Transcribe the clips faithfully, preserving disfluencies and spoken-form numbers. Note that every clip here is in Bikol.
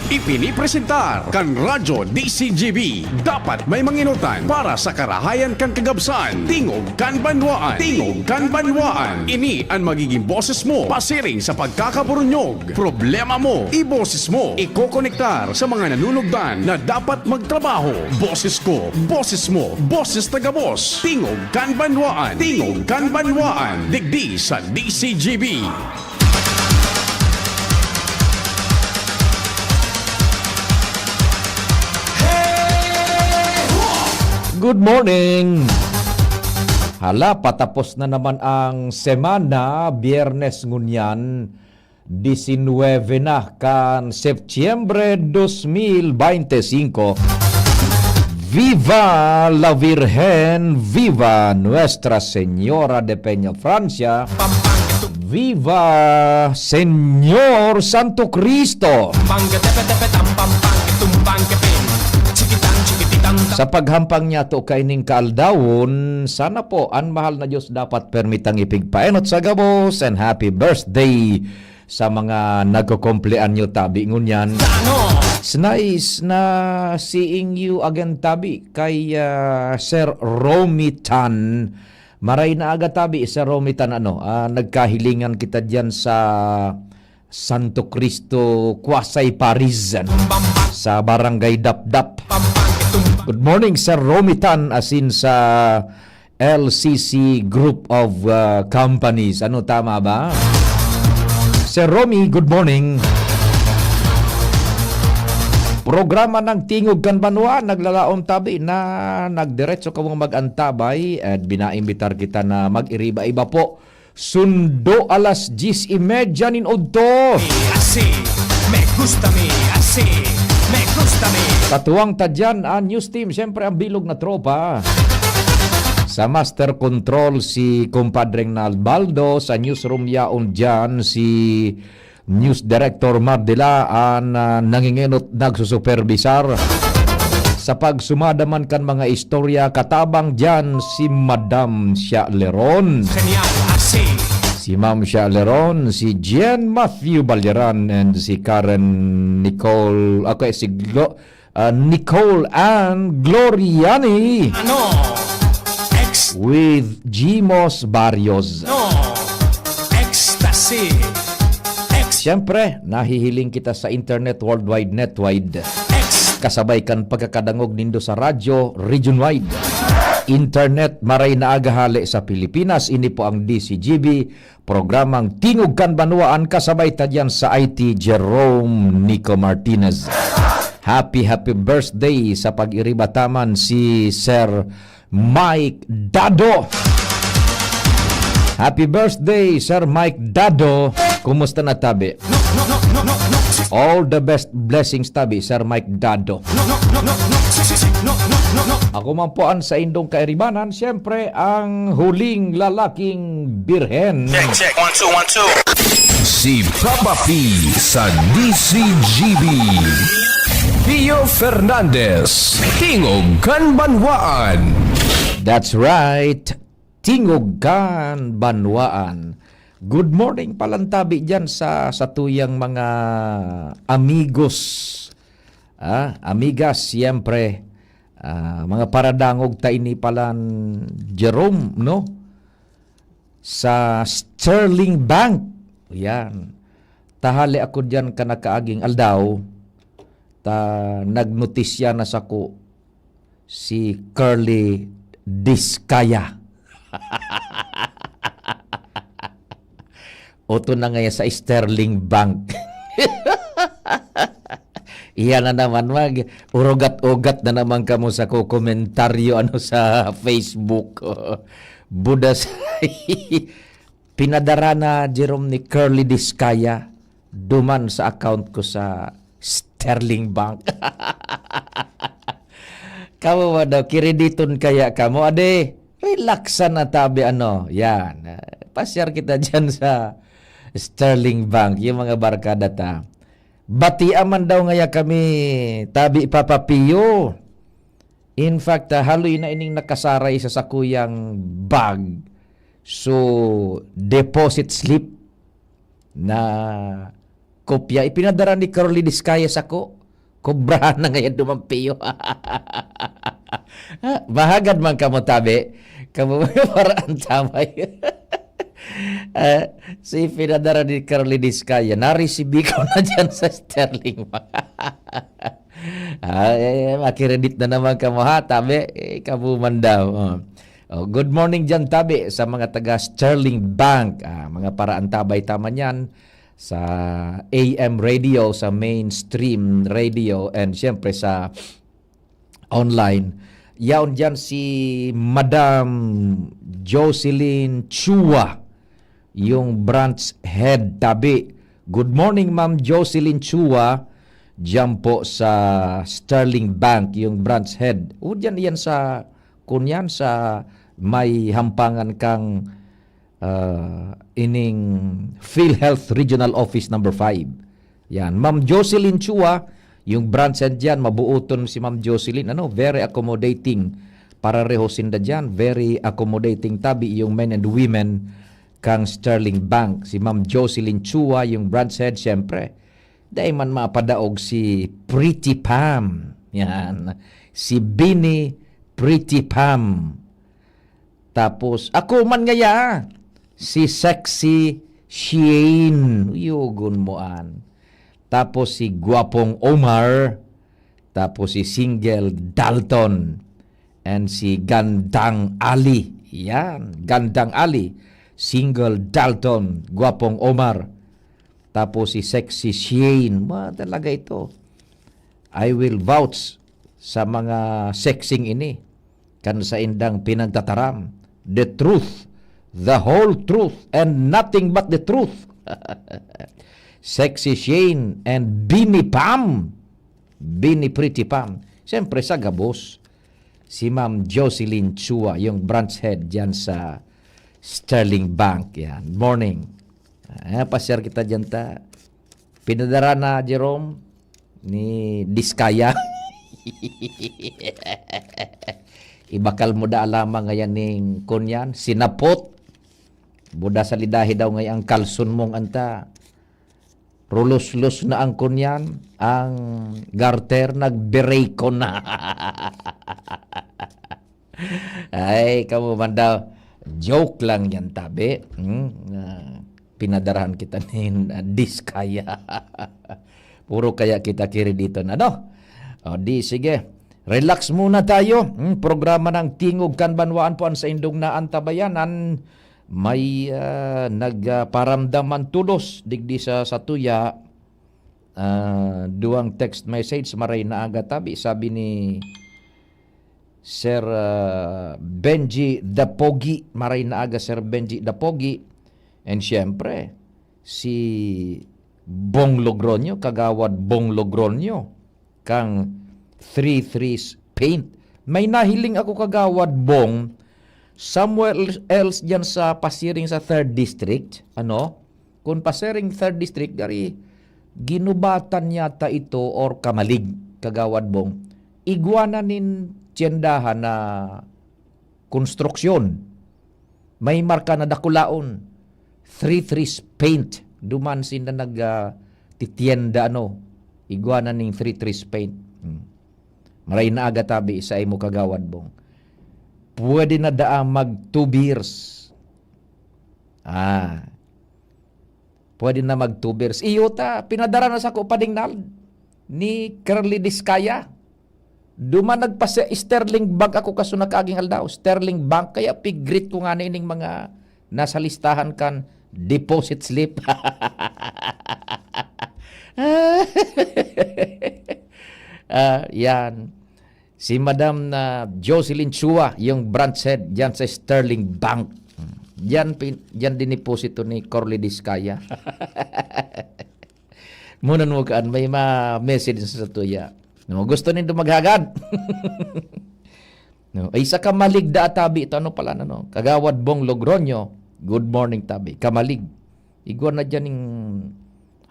Ipinipresentar kan Radyo D C G B. Dapat may manginutan para sa karahayan kan kagabsan. Tingog kan Banwaan. Tingog kan Banwaan. Ini an magiging boses mo pasiring sa pagkakaburunyog. Problema mo, iboses mo. Ikokonektar sa mga nanunugdan na dapat magtrabaho. Boses ko, boses mo, boses taga-boss. Tingog kan Banwaan. Tingog kan Banwaan. Digdi sa D C G B. Good morning! Hala, patapos na naman ang semana, Biyernes ngunyan, disinwebe na kan Setyembre dos mil bente singko. Viva la Virgen! Viva Nuestra Señora de Peña Francia! Viva Señor Santo Cristo! Sa paghampang niyato kaining kaaldawon, sana po an mahal na Diyos dapat permitang ipigpaenot sa gabos, and happy birthday sa mga nagkukumpleanyo tabi ngunyan. It's nice na seeing you again tabi kay, ah, Sir Romy Tan. Maray na aga tabi, Sir Romy Tan, ano, ah, nagkahilingan kita diyan sa Santo Cristo Quasi Paris, ano, sa Barangay Dapdap. Good morning, Sir Romy Tan, asin sa L C C Group of, ah, Companies. Ano, tama ba? Sir Romy, good morning. Programa ng Tingog kan Banwa, naglalaom tabi na nagdiretso kamong mag-antabay at binaimbitar kita na mag-iriba-iba po. Sundo alas diyes y media nin udto. Así, me gusta mi, así, me gusta mi. Katuwang ta dyan ang news team, siyempre ang bilog na tropa. Sa Master Control, si Compadreng Nalbaldo. Sa newsroom yaon dyan, si News Director Mardila an, ah, nangingenot, nagsusupervisar. Sa pagsumada man kan mga istorya, katabang diyan si Madam Shaleron. Genial, así. Si Ma'am Shaleron, si Jen Matthew Balyaran, and si Karen Nicole, ako, eh, si Glo-, ah, Nicole Ann Gloriani. Ano? Ex- With Jimos Barrios. No. Ecstasy. Ex- Siyempre, nahihiling kita sa internet, worldwide, netwide. Ex- Kasabay kan pagkakadangog nindo sa radyo, regionwide. Internet, maray na aga hale sa Pilipinas. Ini po ang D C G B, programang Tingog kan Banwaan, kasabay ta diyan sa I T, Jerome Nico Martinez. Happy, happy birthday sa pag-iriba ta man, si Sir Mike Dado. Happy birthday, Sir Mike Dado. Kumusta na, tabi? All the best blessings, tabi, Sir Mike Dado. Ako man po ang saindong kairibanan, siyempre, ang huling lalaking birhen. Check, check. One, two, one, two. Si Papa P sa D C G B. Pio Fernandez, Tingog kan Banwaan. That's right. Tingog kan Banwaan. Good morning palan tabi diyan sa, sa tuyang mga amigos. Ah, amigas, siyempre. Ah, mga paradangog ta ini palan, Jerome, no? Sa Sterling Bank. Yan. Tahali ako diyan kan nakaaging aldaw, ta nagnotisya na sako si Curly Discaya. Oto na ngaya sa Sterling Bank. Iyan na naman, mag-urugat-ugat na naman kamo sa komentaryo, ano, sa Facebook. Budas. Pinadara na, Jerome, ni Curly Discaya duman sa account ko sa Sterling Bank. Kamo ba daw, kirediton kaya kamo? Ade, relax na tabi, ano, yan. Ah, pasyar kita dyan sa Sterling Bank, yung mga barkada ta. Batia man daw ngaya kami, tabi, Papa Pio. In fact, ah, haloy na ining nakasaray sa sakuyang bag. So, deposit slip na kopya. Ipinadara ni Curly Discaya sako. Kobrahan na ngayon duman piyo. Mahagad man kamo tabi. Kamo paraan tabay. Ah, si pinadara ni Carly Discaya, naresibi ko na dyan sa Sterling. Ah, eh, makiredit na naman kamo ha, tabi. Eh, kamo man daw. Oh. Oh, good morning dyan, tabi, sa mga taga Sterling Bank. Ah, mga paraan tabay taman yan sa A M radio, sa mainstream radio, and siyempre sa online. Yaon dyan si Madam Jocelyn Chua, yung branch head tabi. Good morning, Ma'am Jocelyn Chua. Diyan po sa Sterling Bank, yung branch head. O, diyan yan sa, kunyan, sa may hampangan kang ah, ining PhilHealth Regional Office number five. Yan. Ma'am Jocelyn Chua, yung branch head dyan, mabuoton si Ma'am Jocelyn. Ano, very accommodating. Parareho sinda dyan, very accommodating tabi yung men and women kang Sterling Bank. Si Ma'am Jocelyn Chua, yung branch head, siyempre. Dai man mapadaog si Pretty Pam. Yan. Si Bini Pretty Pam. Tapos, ako man ngaya, si Sexy Shane. Yugon mo an. Tapos si Gwapong Omar. Tapos si Single Dalton. And si Gandang Ali. Yan, Gandang Ali. Single Dalton, Gwapong Omar. Tapos si Sexy Shane. Ma, talaga ito. I will vouch sa mga sexing ini. Kan saindang pinagtataram. The truth, the whole truth, and nothing but the truth. Sexy Shane and Bini Pam. Bini Pretty Pam. Siyempre, sa gabos, si Ma'am Jocelyn Chua, yung branch head dyan sa Sterling Bank. Yan. Morning. Ah, pasyar kita dyan ta. Pinadara na, Jerome, ni Diskaya. Ibakal mo da lamang ngayon ning kunyan, sinapot. Buda sa lidahi daw ngay ang kalson mong anta. Rulos-los na ang kunyan, ang garter nagbereko na. Ay, kamo man daw. Joke lang yan, tabi. Hmm? Ah, pinadarahan kita nin, ah, Diskaya. Puro kaya kita kiredito na, no? O, di, sige. Relax muna tayo. Hmm, programa ng Tingog kan Banwaan po ang saindong naantabayanan. May, ah, nagparamdam man todos digdi sa satuya. Ah, duwang text message, maray na aga tabi, sabi ni Sir, ah, Benji Dapogi, maray na aga, Sir Benji Dapogi. And siyempre, si Bong Logronyo, Kagawad Bong Logronyo, kang three threes Paint. May nahiling ako, Kagawad Bong, somewhere else dyan sa pasiring sa third district, ano? Kung pasiring third district, gari, ginubatan yata ito or kamalig, Kagawad Bong. Igwa na nin tyendahan na konstruksyon. May marka na dakulaon. Three Threes Paint. Duman sinda nag, ah, titienda, ano. Igwa na ning Three Threes Paint. Hmm. Maray na aga tabi sa imo, Kagawad Bong. Pwede na daa mag two beers. Ah. Pwede na mag two beers. Iyo ta, pinadara na sako, Pading Nald, ni Curly Discaya. Duman nagpa-Sterling Bank ako kaso nakaging aldaw. Sterling Bank, kaya pig-greet ko nga na ining mga nasa listahan kan deposit slip. Ah, yan. Si Madam na Jocelyn Chua, yung branch head dyan sa Sterling Bank. Yan, pin-, yan diniposito ni Corly Discaya. Munan mo kaan, may ma-message sa satuya. No, gusto nindo maghagad? No, ay, sa kamalig da tabi ito, ano pala, ano, Kagawad Bong Logronyo, good morning, tabi. Kamalig. Igwa na dyan yung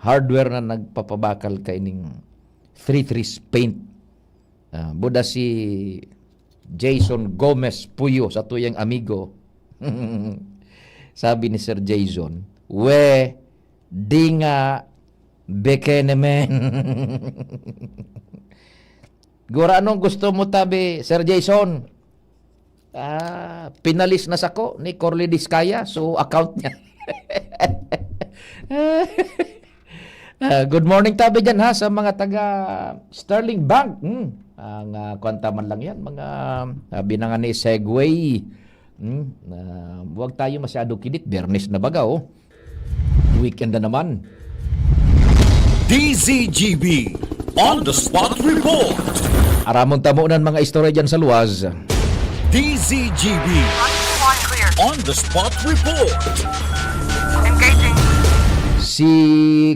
hardware na nagpapabakal kaining three threes paint. Ah, buda si Jason Gomez Puyo, satuyang amigo. Sabi ni Sir Jason, "We, di nga bikini man." Gura, anong gusto mo tabi, Sir Jason? Ah, pinalis na sako ni Corley Discaya, so account niya. Ah, good morning tabi dyan ha, sa mga taga Sterling Bank. Hmm. Ang, ah, kwanta man lang yan, mga, ah, binangan ni Segway. Hmm. Ah, huwag tayo masyado kidit, Biyernes na baga, oh. Weekend na naman. D Z G B On the Spot Report. Aramon tamo nan mga istorya dyan sa luwas. D Z G B On the Spot Report. Engaging. Si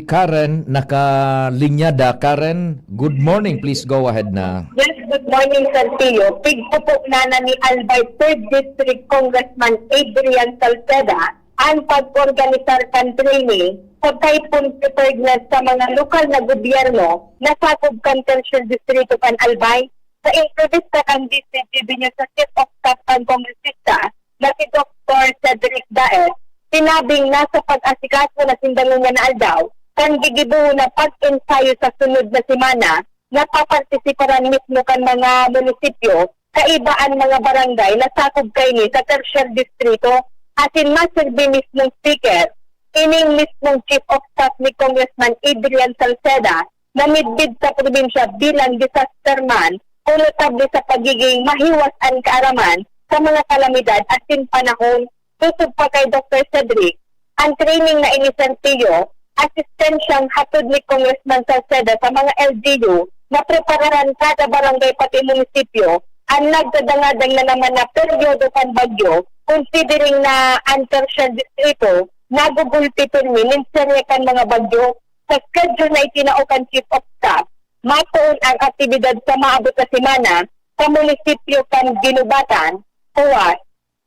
Karen nakalinyada. Karen, good morning. Please go ahead na. Yes, good morning, Sir Tio. Pigpupo na na ni Albay Third District Congressman Adrian Salceda ang pag-organisar kan training sa typhoon preparedness sa mga lokal na gobyerno na sakop kan Tercer Distrito kan Albay. Sa entrevista kan D Z G B News sa Chief of Staff kan Kongresista na si Doktor Cedric Daes, sinabing nasa pag-asikaso na sinda ngunyan na aldaw kan gigibohon na pag-ensayo sa sunod na semana na papartisiparan mismo kan mga munisipyo kaiba an mga barangay na sakop kaini sa Tercer Distrito, asin maserbi mismong speaker, ining mismong Chief of Staff ni Congressman Adrian Salceda na midbid sa probinsya bilang disaster man o notable sa pagiging mahiwas an kaaraman sa mga kalamidad asin panahon. Sosog pa kay Doktor Cedric, ang training na ini, Sir Tio, asistensyang hatod ni Congressman Salceda sa mga L G U na prepararan kada barangay pati munisipyo ang nagdadangadang na naman na peryodo kan bagyo, considering na ang Tercer Distrito nagugulpi pirmi nin serye kan mga bagyo. Sa schedule na itinao kan Chief of Staff, matuon ang aktibidad sa maabot na semana sa munisipyo kan Guinobatan, Coas,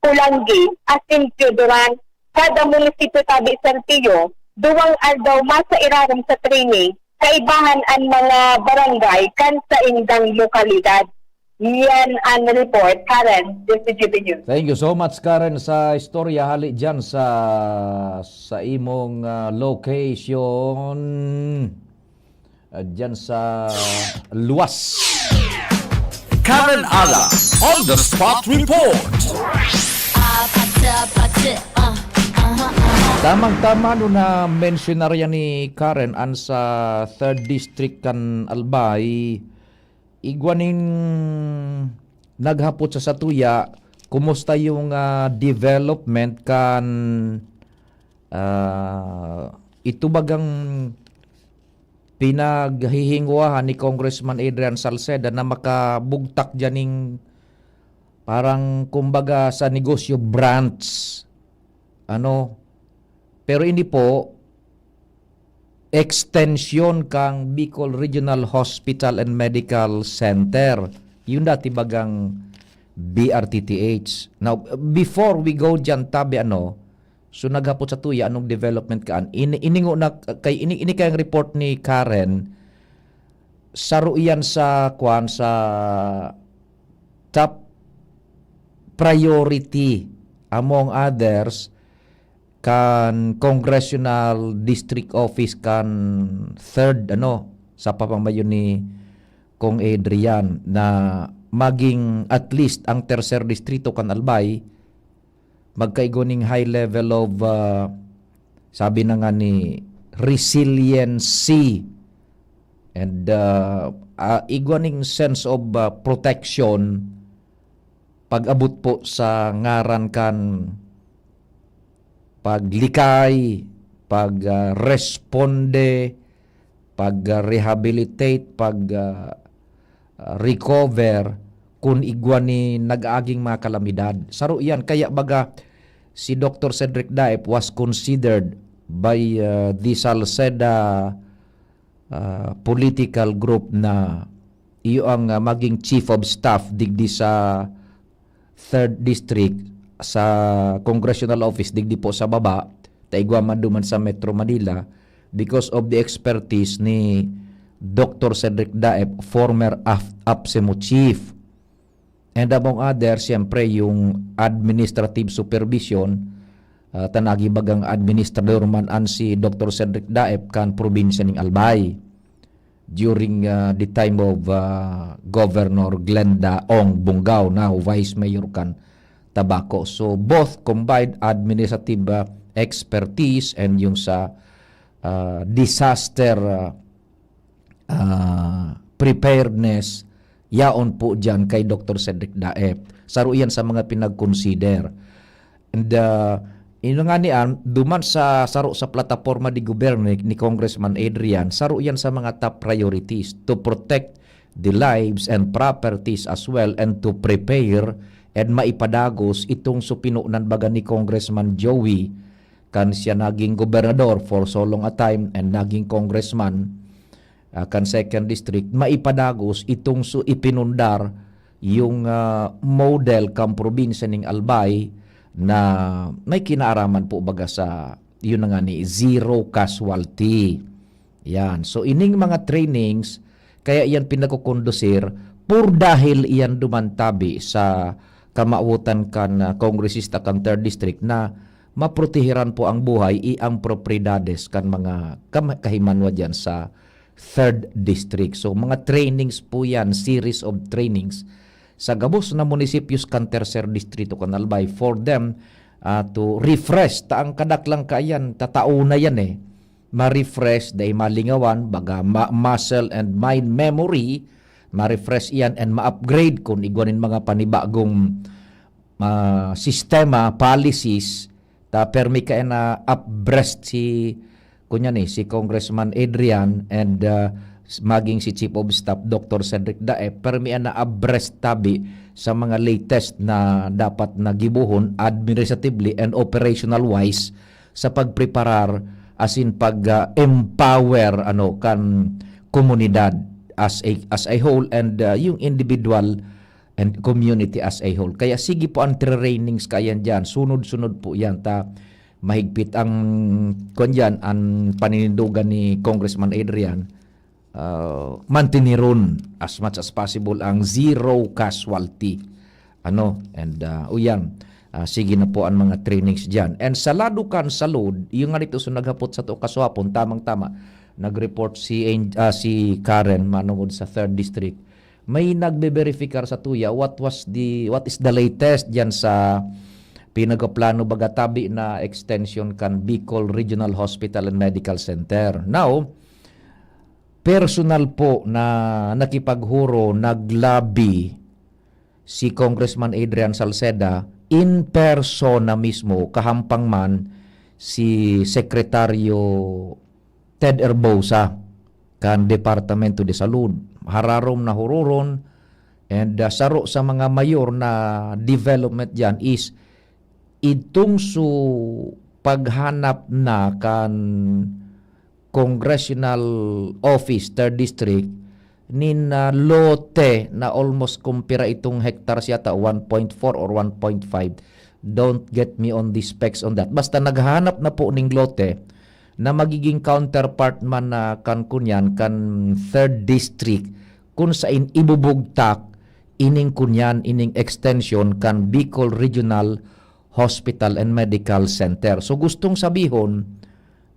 Polangui, asin Pioduran. Kada munisipyo tabi, Sir Tio, duwang aldaw masa irarom sa training, kaibahan an mga barangay kan saindang lokalidad. Yan ang report, Karen, D Z G B News. Thank you so much, Karen, sa istorya hali dyan sa sa imong ah, location ah, dyan sa luwas. Karen Ala On the Spot Report. Tamang-tama no na mensyonarya ni Karen an sa third district kan Albay, igwa nin naghapot sa satuya, kumusta yung ah, development kan ah, ito bagang pinaghihingwahan ni Congressman Adrian Salceda na makabugtak dyan ning parang kumbaga sa negosyo branch. Ano? Pero hindi po, extension kang Bicol Regional Hospital and Medical Center. Yung dati bagang B R T T H. Now, before we go dyan, tabi ano, so naghapot sa tuya, anong development kaan? Ini, iningo na, kay, ini, ini kayang report ni Karen, saro iyan sa, kwan, sa top priority, among others, kan Congressional District Office kan third, ano, sa pamamayo ni Kong Adrian, na maging at least ang tercer distrito kan Albay magkaigo ning high level of, ah, sabi na nga ni, resiliency and, ah, ah, igwa ning sense of, ah, protection pag-abot po sa ngaran kan paglikay, pag, ah, responde, pag, ah, rehabilitate, pag, ah, ah, recover kun igwa ni nag-aaging mga kalamidad. Saro iyan, kaya baga si Doctor Cedric Daep was considered by, ah, the Salceda, ah, political group na iyo ang, ah, maging chief of staff digdi sa third district sa congressional office digdi po sa baba, ta igwa man duman sa Metro Manila, because of the expertise ni Doctor Cedric Daep, former Af-, AFSEMO chief. And among other, siyempre, yung administrative supervision, ah, ta naging bagang administrador man an si Doctor Cedric Daep kan probinsya ning Albay. during, ah, the time of, ah, Governor Glenda Ong Bungao, now Vice Mayor kan Tabaco. So, both combined administrative, ah, expertise and yung sa, ah, disaster, ah, ah, preparedness, yaon po diyan kay Doctor Cedric Daep. Saro yan sa mga pinag-consider. And, ah, ino nga niyan, duman sa saro sa plataporma de gobierno ni, ni Congressman Adrian, saro yan sa mga top priorities to protect the lives and properties as well and to prepare and maipadagos itong supinonan baga ni Congressman Joey kan siya naging gobernador for so long a time and naging congressman, ah, kan second district, maipadagos itong su-, ipinundar yung, ah, model kan probinsya ning Albay na may kinaaraman po baga sa, yun na nga ni, zero casualty. Yan. So, ining mga trainings, kaya yan pinagkukondusir, por dahil iyan duman tabi sa kamawotan kan, ah, kongresista kan third district na maprotehiran po ang buhay i ang propriedades kan mga kam-, kahimanwa diyan sa third district. So, mga trainings po yan, series of trainings sa gabos na munisipios kan tercer distrito kan Albay for them, ah, to refresh. Ta ang kadaklang kaiyan, tatao na yan eh. Ma-refresh, dai malingawan, baga ma-, muscle and mind memory, ma-refresh iyan and ma-upgrade kun igwa nin mga panibagong, ah, sistema, policies, ta permi kaya na abreast si, kunya ni, si Congressman Adrian and, ah, s-, maging si Chief of Staff Doctor Cedric Daep, permi na abreast tabi sa mga latest na dapat na gibohon administratively and operational wise sa pagpreparar asin pag, ah, empower ano kan komunidad as a, as a whole and, ah, yung individual and community as a whole. Kaya sige po ang trainings kayan diyan. Sunod-sunod po yan. Ta mahigpit ang, kuwan diyan, ang paninindogan ni Congressman Adrian, ah, mantiniron as much as possible ang zero casualty. Ano? And, ah, o yan, ah, sige na po ang mga trainings diyan. And sa lado kan salud, yung nga dito, so naghapot sa to kaswapon, tamang-tama, nag-report si Ang-, ah, si Karen manungod sa third district. May nagbe-verifikar sa tuya what was the, what is the latest diyan sa pinagpaplano baga tabi na extension kan Bicol Regional Hospital and Medical Center. Now, personal po na nakipaghuro, naglabi si Congressman Adrian Salceda in persona mismo, kahampang man si Sekretaryo Ted Herbosa kan Departamento de Salud. Hararom na huroron, and, ah, saro sa mga mayor na development diyan is itong su paghanap na kan congressional office, third district, nin, ah, lote na almost kumpira itong hectares yata, one point four or one point five. Don't get me on the specs on that. Basta naghahanap na po ning lote na magiging counterpart man na kan kunyan, kan third district, kung sain ibubugtak ining kunyan, ining extension kan Bicol Regional Hospital and Medical Center. So, gustong sabihon,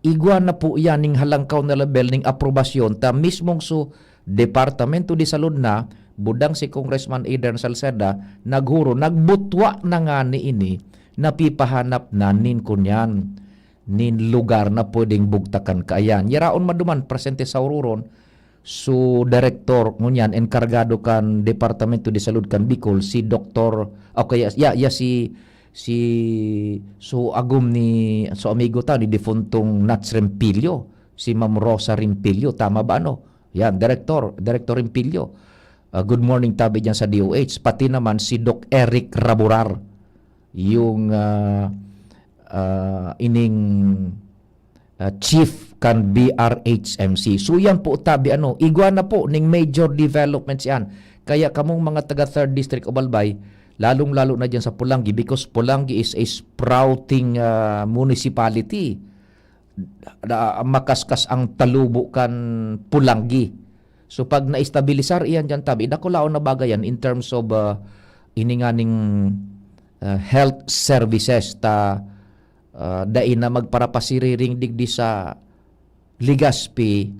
igwa na po yan ning halangkaw na level ning aprobasyon ta mismong su Departamento de Salud na, budang si Congressman Adrian Salceda, naghuro, nagbutwa na nga ni ini, napipahanap na nin kunyan, nin lugar na pwedeng bugtakan kaayan. Yaraon maduman, presente sa ururon, su direktor ngunyan, enkargado kan Departamento de Salud kan Bicol, si Doktor, o kaya, ya, ya si, si, su agom ni, su amigo ta, ni defuntong Nats Rempilio, si Ma'am Rosa Rempilio, tama ba, ano? Yan, Direktor, Direktor Rempilio. Ah, good morning, tabi dyan sa D O H. Pati naman si Doc Eric Raburar, yung, ah, ah, ining, ah, chief kan B R H M C. So, yan po, tabi, ano, igwa na po ning major developments yan. Kaya kamong mga taga third District of Albay, lalong-lalo na dyan sa Polangui, because Polangui is a sprouting, ah, municipality. Da-, makaskas ang talubo kan Polangui. So, pag na-estabilisar iyan diyan, tabi, dakulaon na bagay yan in terms of, ah, ini nganing, ah, health services ta, ah, dai na magparapasiring digdi sa Legazpi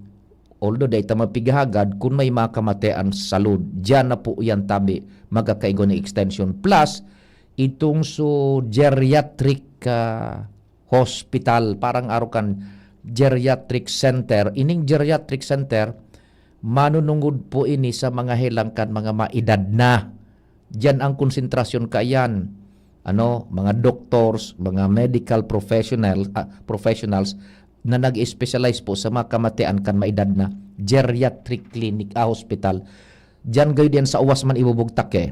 Although dai ta mapighagad kun may mga kamatean sa load. Diyan na po yan tabi, magkakaigo ng extension. Plus, itong so geriatric ah, hospital, parang arokan geriatric center. Ining geriatric center, manunungod po ini sa mga helang kan mga maedad na. Diyan ang konsentrasyon kaiyan. Ano, mga doctors, mga medical professional, ah, professionals na nag-specialize po sa mga kamatean kan maedad na. Geriatric clinic, ah, hospital. Diyan gayo diyan sa uwas man ibubugtak eh.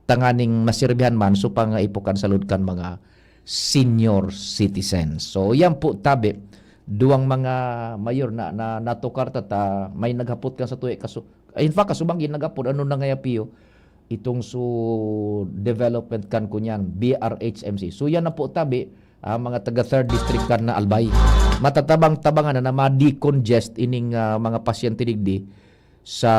Tanganing masirbihan man, so pangaipo kan salud kan mga senior citizens. So, yan po, tabi. Duwang mga mayor na, na natukar ta, ta may naghapot kan sa tuwi. Kaso, in fact, kasubang yun naghapot, ano na nga piyo? Itong so development kan kunyan, B R H M C. So, yan na po, tabi, ah, mga taga third district kan na Albay. Matatabang-tabangan na, na ma-decongest ining ah, mga pasyente digdi sa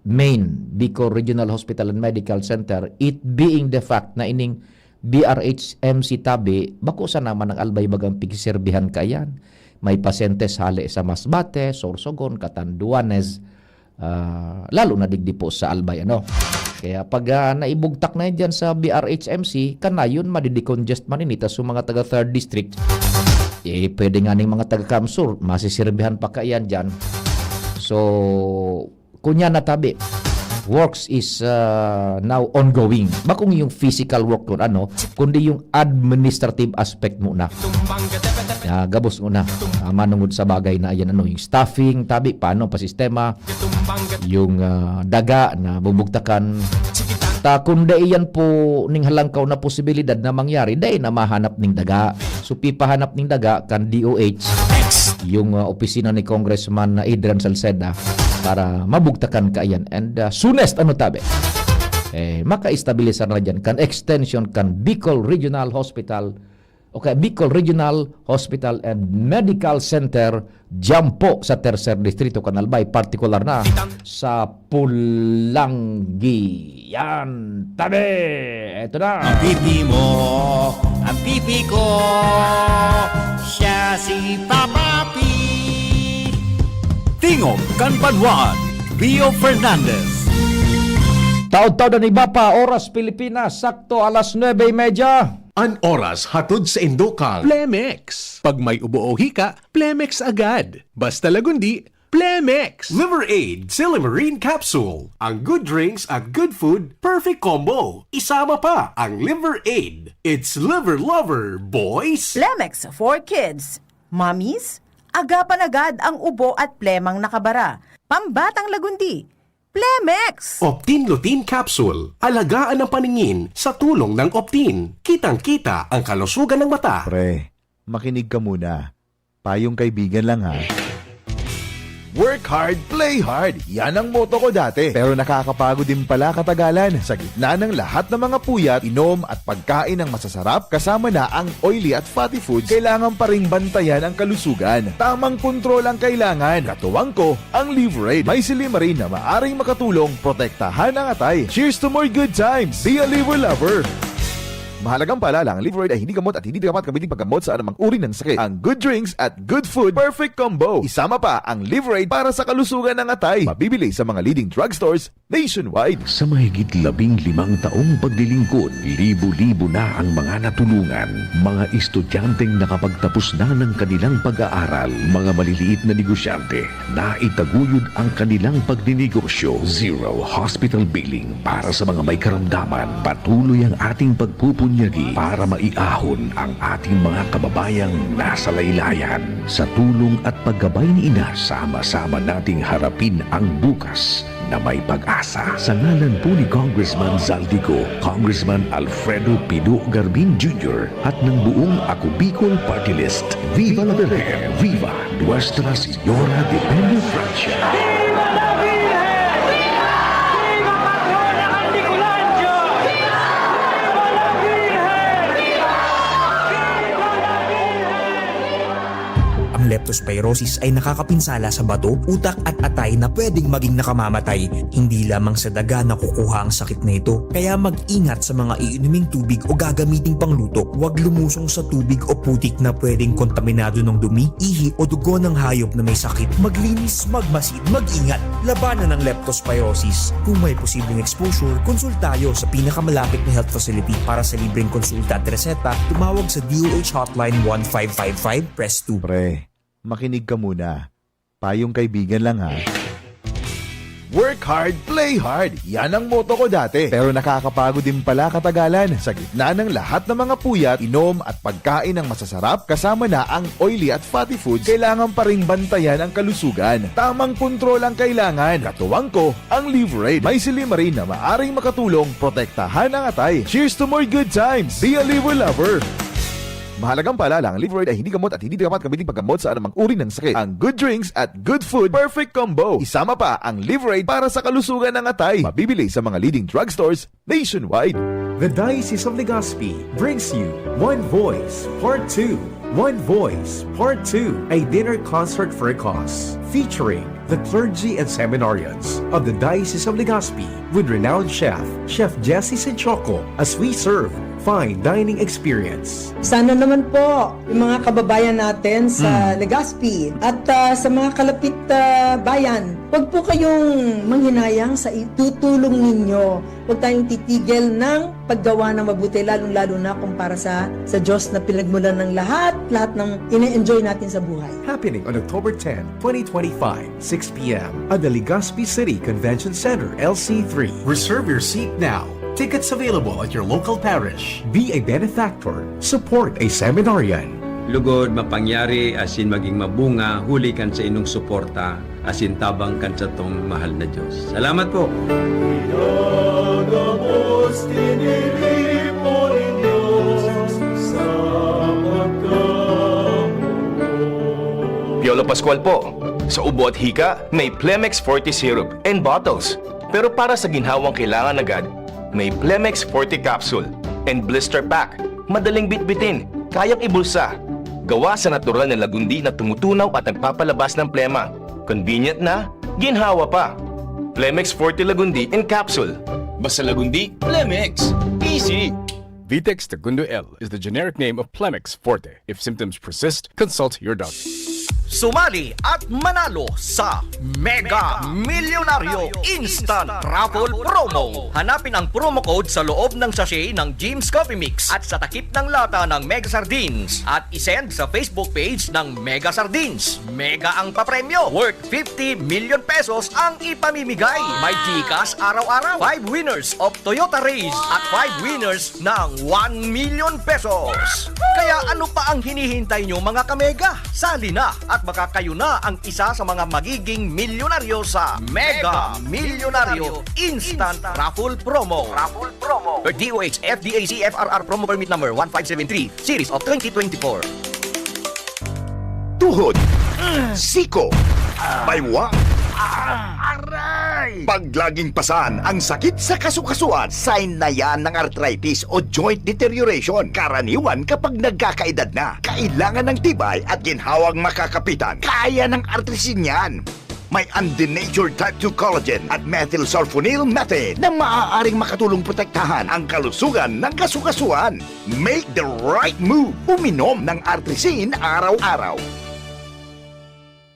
main Bicol Regional Hospital and Medical Center, it being the fact na ining B R H M C tabi, bako sana man ang Albay bagang pigserbihan kaiyan. May pasyentes hale sa Masbate, Sorsogon, Catanduanes, ah, lalo na digdi po sa Albay, ano. Kaya pag ah, naibugtak na yan dyan sa B R H M C, kanayon, madidecongest man ini ta sa mga taga third district. Eh, pwede nga ning mga taga CamSur, masisirbihan pa kaiyan dyan. So, kunya na tabi, works is ah, now ongoing. Bakong yung physical work kun ano, kundi yung administrative aspect muna. Ah, gabos muna. Ah, manungod sa bagay na yan, ano, yung staffing, tabi, paano pa sistema, yung ah, daga na bubugtakan. Ta, kung dai yan po ning halangkaw na posibilidad na mangyari, dai na mahanap ning daga. So, pipahanap ning daga kan D O H, yung ah, opisina ni Congressman Adrian Salceda para mabugtakan kaiyan. And ah, soonest, ano tabi? Eh, maka-estabilisar na dyan kan extension kan Bicol Regional Hospital, o kaya Bicol Regional Hospital and Medical Center, dyan po sa Tercer Distrito, kan Albay, partikular na sa Pulanggi. Yan, tabi! Eto na! Ang pipi mo, ang pipi ko, siya si Papa P. Tingog kan Banwaan, Rio Fernandez. Taod-taod an iba pa, oras Pilipinas, sakto alas nuebe y media. An oras hatod saindo kan Plemex. Pag may ubo o hika, Plemex agad. Basta Lagundi, Plemex! Liver Aid, Silymarin Capsule. Ang good drinks at good food, perfect combo. Isama pa ang Liver Aid. It's Liver Lover, boys! Plemex for kids. Mommies, agapan agad ang ubo at plemang nakabara. Pambatang Lagundi, Plemex! Optin Lutein Capsule. Alagaan ang paningin sa tulong ng Optin. Kitang-kita ang kalusugan ng mata. Pre, makinig ka muna. Payong kaibigan lang, ha. Work hard, play hard. Yan ang motto ko dati. Pero nakakapagod din pala katagalan. Sa gitna ng lahat ng mga puyat, inom at pagkain ng masasarap, kasama na ang oily at fatty foods, kailangan pa ring bantayan ang kalusugan. Tamang kontrol ang kailangan. Katuwang ko, ang Liver Aid. May silymarin na maaring makatulong protektahan ang atay. Cheers to more good times! Be a Liver Lover! Mahalagang paalala, ang Liver Aid ay hindi gamot at hindi dapat gamitin paggamot sa anumang uri ng sakit. Ang good drinks at good food, perfect combo. Isama pa ang Liver Aid para sa kalusugan ng atay. Mabibili sa mga leading drugstores nationwide. Sa mahigit labing limang taong paglilingkod, libo-libo na ang mga natulungan, mga estudyanteng nakapagtapos na ng kanilang pag-aaral, mga maliliit na negosyante, naitaguyod ang kanilang pagninegosyo. Zero hospital billing para sa mga may karamdaman. Patuloy ang ating pagpupunyagi para maiahon ang ating mga kababayang nasa laylayan. Sa tulong at paggabay ni Ina, sama-sama nating harapin ang bukas na may pag-asa. Sa ngalan po ni Congressman Zaldy Co, Congressman Alfredo Pido Garbin Junior at ng buong Ako Bicol Party List, Viva la Virgen! Viva Nuestra Señora de Peña Francia! Leptospirosis ay nakakapinsala sa bato, utak at atay na pwedeng maging nakamamatay. Hindi lamang sa daga nakukuha ang sakit na ito, kaya mag-ingat sa mga iinuming tubig o gagamiting pangluto. Huwag lumusong sa tubig o putik na pwedeng kontaminado ng dumi, ihi o dugo ng hayop na may sakit. Maglinis, magmasid, mag-ingat. Labanan ang leptospirosis. Kung may posibleng exposure, konsultayo sa pinakamalapit na health facility. Para sa libreng konsulta at reseta, tumawag sa D O H Hotline one five five five, press two. Pre, makinig ka muna. Payong kaibigan lang ha. Work hard, play hard. Yan ang motto ko dati. Pero nakakapagod din pala katagalan. Sa gitna ng lahat ng mga puyat, inom at pagkain ng masasarap, kasama na ang oily at fatty foods, kailangan pa ring bantayan ang kalusugan. Tamang kontrol ang kailangan. Katuwang ko, ang Liveraid. May silymarin na maaring makatulong protektahan ang atay. Cheers to more good times! Be a Liver Lover! Mahalagang paalala, ang Liveraid ay hindi gamot at hindi dapat gamitin paggamot sa anumang uri ng sakit. Ang good drinks at good food, perfect combo. Isama pa ang Liveraid para sa kalusugan ng atay. Mabibili sa mga leading drugstores nationwide. The Diocese of Legazpi brings you One Voice Part two. One Voice Part two, a dinner concert for a cause, featuring the clergy and seminarians of the Diocese of Legazpi with renowned chef, Chef Jesse Sinchoco, as we serve fine dining experience. Sana naman po, yung mga kababayan natin sa Legazpi at ah, sa mga kalapit ah, bayan, huwag po kayong manghinayang sa itutulong ninyo. Huwag tayong titigil ng paggawa ng mabuti, lalong-lalo na kung para sa, sa Diyos na pinagmulan ng lahat, lahat ng ine-enjoy natin sa buhay. Happening on October ten, twenty twenty-five, six p.m. at the Legazpi City Convention Center, L C three. Reserve your seat now. Tickets available at your local parish. Be a benefactor. Support a seminarian. Lugod, mapangyari, asin maging mabunga huli kan sa inong suporta asin tabang kan satong mahal na Diyos. Salamat po! Pinagabos, tiniripo nin Diyos sa pagkamugot. Piolo Pascual po. Sa ubo at hika, may Plemex Forte Syrup and Bottles. Pero para sa ginhawang kailangan agad, may Plemex Forte Capsule and Blister Pack. Madaling bitbitin, kayang ibulsa. Gawa sa natural na lagundi na tumutunaw at nagpapalabas ng plema. Convenient na, ginhawa pa. Plemex Forte Lagundi in Capsule. Basta Lagundi, Plemex. Easy! Vitex Segundo L is the generic name of Plemex Forte. If symptoms persist, consult your doctor. Sumali at manalo sa Mega Milyonaryo Instant Raffle Promo. Hanapin ang promo code sa loob ng sachet ng Jim's Coffee Mix at sa takip ng lata ng Mega Sardines at isend sa Facebook page ng Mega Sardines. Mega ang papremyo, worth fifty million pesos ang ipamimigay. May GCash araw-araw, five winners of Toyota Raize at five winners ng one million pesos. Kaya ano pa ang hinihintay nyo, mga kamega? Sali na at baka kayo na ang isa sa mga magiging milyonaryo sa Mega Milyonaryo Instant Raffle Promo. Raffle Promo. D O H F D A C F R R Promo Permit Number one five seven three, Series of twenty twenty-four. Tuhod, siko, baywa, aray! Pag laging pasan ang sakit sa kasukasuan, sign na yan ng arthritis o joint deterioration. Karaniwan kapag nagkakaedad na, kailangan ng tibay at ginhawang makakapitan. Kaya ng Artrisin yan. May undenatured type two collagen at methylsulfonyl methane na maaaring makatulong protektahan ang kalusugan ng kasukasuan. Make the right move. Uminom ng Artrisin araw-araw.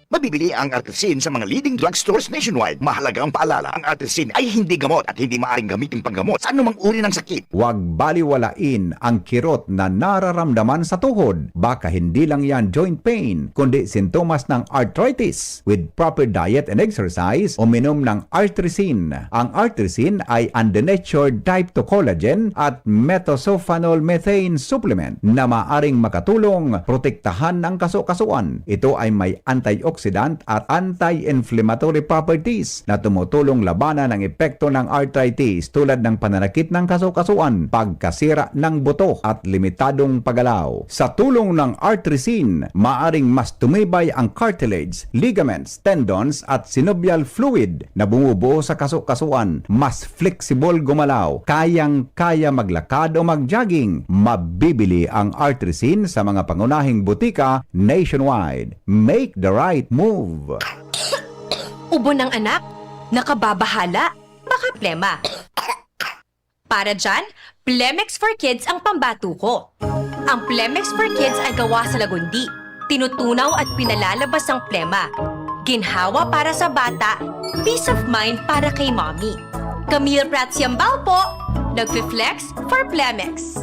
Mabibili ang Artrisin sa mga leading drugstores nationwide. Mahalagang paalala, ang Artrisin ay hindi gamot at hindi maaaring gamitin panggamot sa anumang uri ng sakit. Huwag baliwalain ang kirot na nararamdaman sa tuhod. Baka hindi lang yan joint pain, kundi sintomas ng arthritis. With proper diet and exercise, uminom ng Artrisin. Ang Artrisin ay undenatured type two collagen at methylsulfonyl methane supplement na maaring makatulong protektahan ang kasukasuan. Ito ay may antioxidant antioxidant at anti-inflammatory properties na tumutulong labanan ang epekto ng arthritis tulad ng pananakit ng kasukasuan, pagkasira ng buto at limitadong paggalaw. Sa tulong ng Artrisin, maaring mas tumibay ang cartilage, ligaments, tendons at synovial fluid na bumubuo sa kasukasuan, mas flexible gumalaw, kayang-kaya maglakad o mag-jogging. Mabibili ang Artrisin sa mga pangunahing butika nationwide. Make the right move! Ubo ng anak? Nakababahala? Baka plema. Para dyan, Plemex for Kids ang pambato ko. Ang Plemex for Kids ay gawa sa lagundi. Tinutunaw at pinalalabas ang plema. Ginhawa para sa bata, peace of mind para kay mommy. Camille Prats Yambao po, nagfi-flex for Plemex.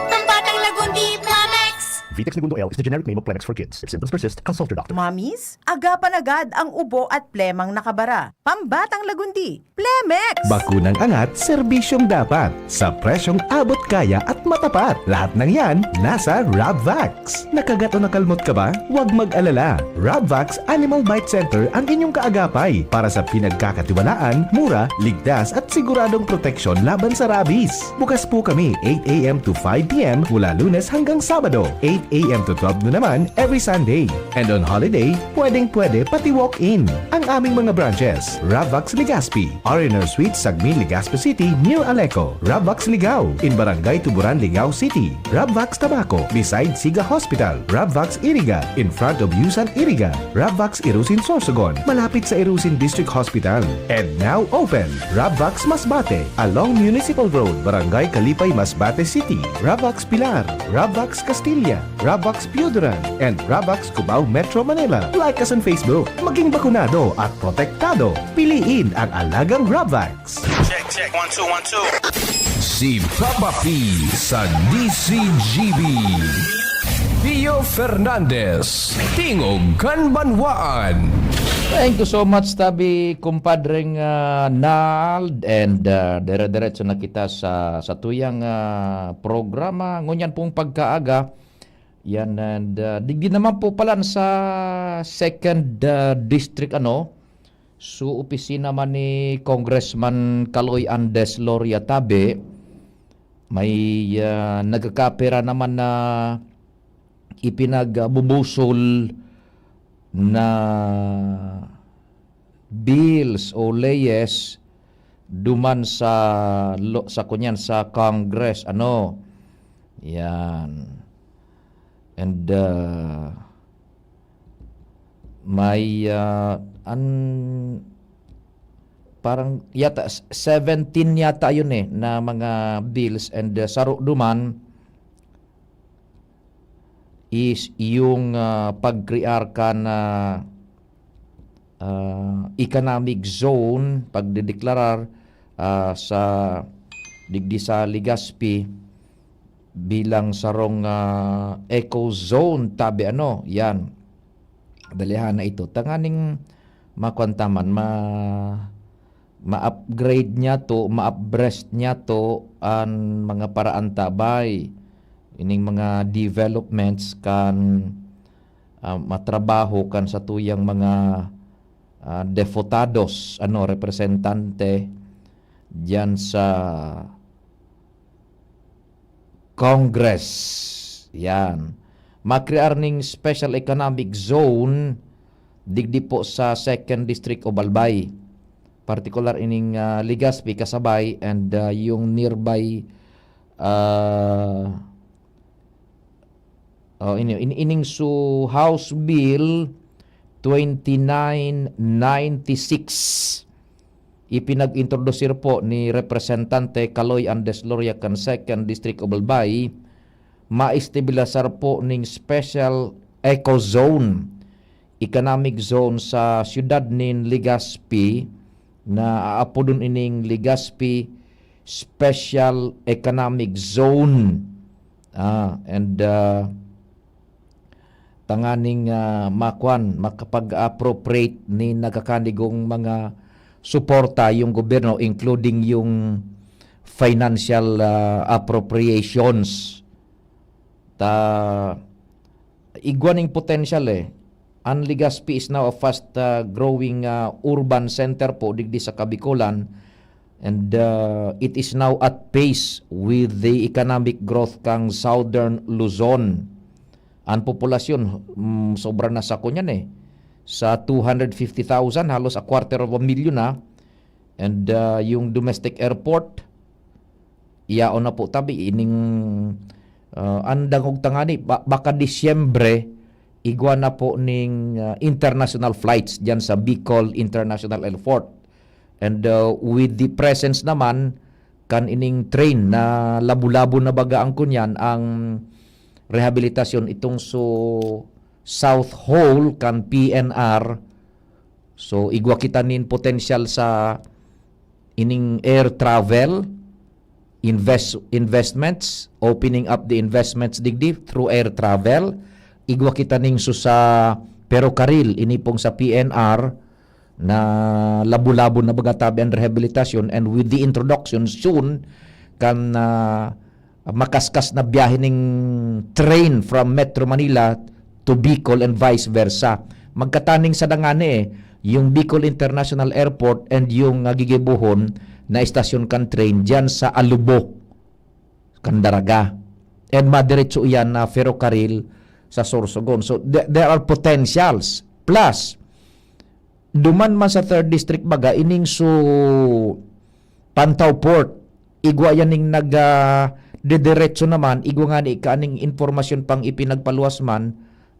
Pambatang Lagundi, Plemex! Vitex Negundo L is the generic name of Plemex for kids. If symptoms persist, consult your doctor. Mamis, agapan agad ang ubo at plemang nakabara. Pambatang Lagundi, Plemex! Bakunang angat, serbisyong dapat. Sa presyong abot kaya at matapat. Lahat ng yan, nasa Rabvax. Nakagat o nakalmot ka ba? Huwag mag-alala. Rabvax Animal Bite Center ang inyong kaagapay para sa pinagkakatiwalaan, mura, ligtas at siguradong proteksyon laban sa rabies. Bukas po kami eight a.m. to five p.m. mula Lunes hanggang Sabado, eight a.m. to twelve noon naman every Sunday. And on holiday, pwedeng-pwede pati walk-in. Ang aming mga branches, Rabvax Legazpi, R and R Suite, Sagmin, Legazpi City, near Aleco. Rabvax Ligao, in Barangay Tuburan, Ligao City. Rabvax Tabaco, beside Siga Hospital. Rabvax Iriga, in front of Yusan Iriga. Rabvax Irusin Sorsogon, malapit sa Irusin District Hospital. And now open, Rabvax Masbate, along Municipal Road, Barangay Kalipay, Masbate City. Rabvax Pilar, Rabvax Castilla, Rabvax Pioduran, and Rabvax Cubao, Metro Manila. Like us on Facebook. Maging bakunado at protektado. Piliin ang alagang Rabvax. Check, check, one, two, one, two. Si Papa P sa D C G B. Pio Fernandez, Tingog kan Banwaan. Thank you so much, tabi kumpadreng ah, Nald. And ah, dire-diretso na kita sa, sa tuyang ah, programa. Ngunyan pong pagkaaga, yan, and ah, digdi naman po palan sa second ah, district, ano, su opisina man ni Congressman Kaloy Andes Loria Tabe, may ah, nagkakapira naman na ipinagbubusol na bills o leyes duman sa lo, sa kunyan sa Congress, ano. Yan. And uh, may uh, an parang yata s- seventeen yata yun eh na mga bills, and uh, saro duman is yung ah, pagkrear kan ah, ah, economic zone, pagdedeklarar ah, sa digdi sa Legazpi bilang sarong ah, eco zone, tabi, ano, yan. Dalihan na ito. Tanganing makuan ta man, ma ma-upgrade niyato, ma-upbreast niyato an mga paraan ta bay, ining mga developments kan ah, matrabaho kan satuyang mga ah, deputados, ano, representante diyan sa Congress. Yan. Makrear ning special economic zone digdi po sa second District of Albay. Partikular ining ah, Legazpi, kasabay, and ah, yung nearby ah, oh, ini, in, ining su House Bill twenty-nine ninety-six. Ipinag-introdusir po ni Representante Kaloy Andes Loria kan second District of Albay, maestibilasar po ning special eco zone, economic zone sa siyudad nin Legazpi na aapodon ining Legazpi Special Economic Zone. Ah, and ah, tanganing ah, makuan, makapag-appropriate ni nagkakanigong mga suporta yung gobyerno, including yung financial ah, appropriations. Ta igwa ning potential eh. An Legazpi is now a fast, ah, growing, ah, urban center po digdi sa Kabikolan, and, ah, it is now at pace with the economic growth kang Southern Luzon. An populasyon, mm, sobra na sa kunyan eh. Sa two hundred fifty thousand, halos a quarter of a million na. And, ah, yung domestic airport, yaon na po tabi ining, ah, an dangog tangani, ba-, baka Disyembre, igwa na po ning, ah, international flights diyan sa Bicol International Airport. And, ah, with the presence naman kan ining train na labo-labo na baga ang kunyan, ang rehabilitasyon itong so South Hall kan P N R. So, igwa kita nin potensyal sa ining air travel, invest-, investments, opening up the investments digdi through air travel. Igwa kita ning su-, sa perokariil, ini pong sa P N R, na labo-labo na baga tabi an rehabilitasyon, and with the introduction soon kan, ah, makaskas na biyahe ning train from Metro Manila to Bicol and vice versa. Magkataning sa dangani eh, yung Bicol International Airport and yung, ah, gigibohon na estasyon kan train diyan sa Alubo, Candaraga. And madiretso iyan na ferrocarril sa Sorsogon. So, there, there are potentials. Plus, duman man sa third district baga, ining su Pantaw Port, igwa yan ning nag, ah, didiretso naman, igwa nga ni kaning impormasyon pang ipinagpaluwas man,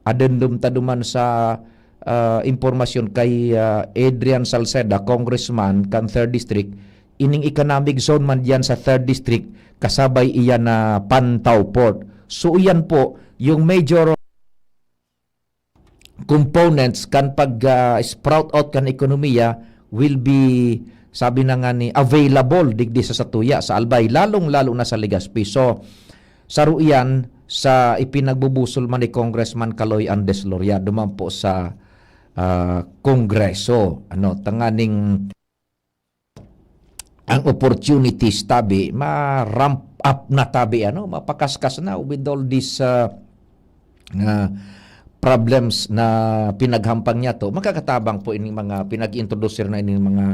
adendum ta duman sa, ah, impormasyon kay, ah, Adrian Salceda, congressman kan third district, ining economic zone man diyan sa third district, kasabay iyan na Pantaw Port. So, iyan po, yung major components kan pag, ah, sprout out kan ekonomiya will be, sabi na nga ni, available digdi sa satuya, sa Albay, lalong-lalo na sa Legazpi. So, saro iyan sa ipinagbubusol man ni Congressman Kaloy Andes Loria duman po sa, ah, Kongreso. Ano, tanganing ang opportunities tabi, ma-ramp up na tabi, ano, mapakaskas na with all these, ah, nga problems na pinaghampang niya to, makakatabang po ining mga pinag-introduce na ining mga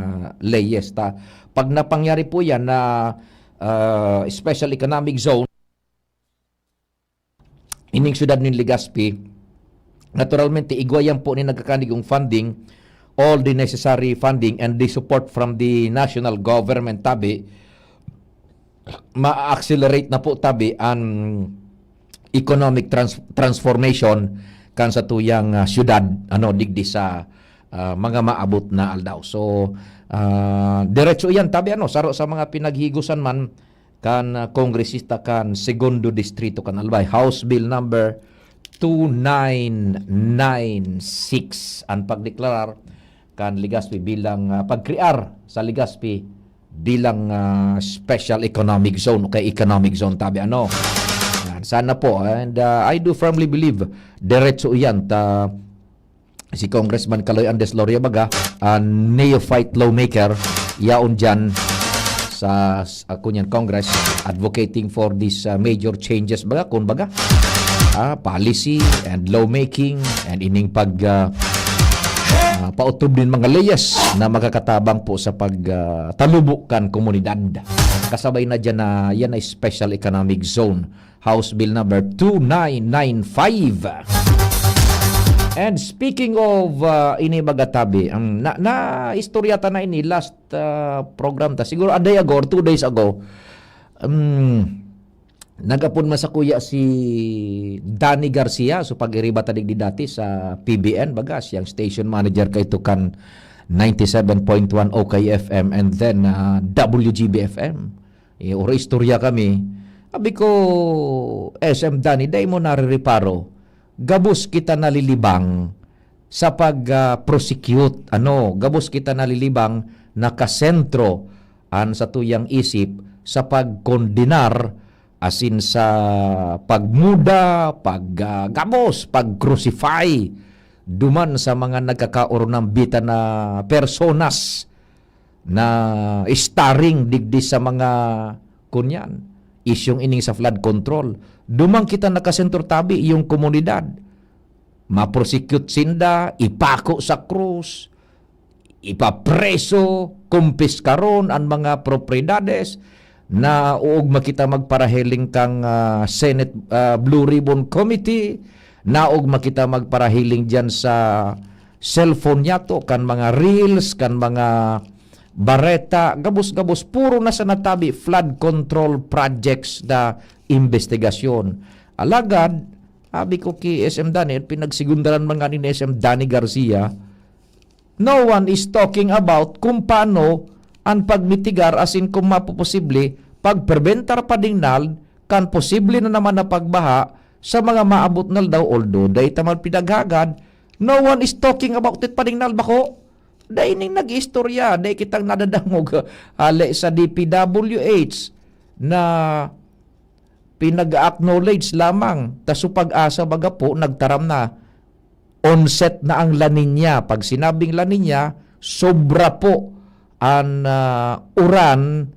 leyes ta. Pag napangyari po yan na, ah, special economic zone, ining syudad nin Legazpi, naturalmente, igwa yan po ni nagkakanigong funding, all the necessary funding and the support from the national government tabi, ma-accelerate na po tabi an economic trans-, transformation kan sa tuyang, ah, syudad, ano, digdi sa, ah, mga maabot na aldaw. So, ah, diretso iyan tabi, ano, saro sa mga pinaghigusan man kan, ah, kongresista kan Segundo Distrito kan Albay, House Bill number two nine nine six, an pagdeklarar kan Legazpi bilang, ah, pagkrear sa Legazpi bilang, ah, special economic zone o kay economic zone tabi, ano. Yan, sana po, and, ah, I do firmly believe diretso iyan ta si Congressman Kaloy Andes Loria baga, a neophyte lawmaker, yaon diyan sa, sa kunyan Congress, advocating for these, uh, major changes baga, kun baga, ah, policy and lawmaking and ining pag, uh, uh, paotob nin mga leyes na makakatabang po sa pag, uh, talubo kan komunidad. Kasabay na diyan na yan ay special economic zone. House Bill number two nine nine five. And speaking of, uh, ini baga tabi, ang na, na istorya ta na ini last, uh, program ta. Siguro a day ago or two days ago, um, nagapon man sa kuya si Danny Garcia, so pag-iriba ta digdi dati sa P B N, baga, siyang station manager kay Tukan ninety-seven point one O K F M and then, uh, W G B F M. Eh, oro istorya kami. Sabi ko, "S M Danny, dai mo narireparo, gabos kita nalilibang sa pag, ah, prosecute, ano, gabos kita nalilibang, nakasentro an satuyang isip sa pagkondenar, asin sa pagmuda, pag, ah, gabos, pag-crucify duman sa mga nagkakaornambitan na personas." na starring digdi sa mga, kunyan, isyung ining sa flood control. Duman kita nakasentro tabi, yung komunidad. maprosecute sinda, ipako sa krus, ipapreso, kumpiskaron an mga propriedades, naoogma kita magparahiling kan, ah, Senate, ah, Blue Ribbon Committee, naoogma kita magparahiling diyan sa cellphone niyato, kan mga reels, kan mga bareta, gabos-gabos, puro na sa natabi, flood control projects na imbestigasyon. Alagad, sabi ko ki S M Danny, pinagsegundaran man nga ni S M Danny Garcia, no one is talking about kung paano ang pagmitigar asin kung mapoposible, pagprebentar pa dingnal kan posible na naman na pagbaha sa mga maabot na aldaw, although dai ta man pinaghagad, no one is talking about it pa dingnal bako. Dai ning nag-iistorya, dai kitang nadadangog hale sa D P W H na pinag-acknowledge lamang. Ta so Pag-asa baga po nagtaram na onset na ang La Niña. Pag sinabing La Niña, sobra po an, ah, uran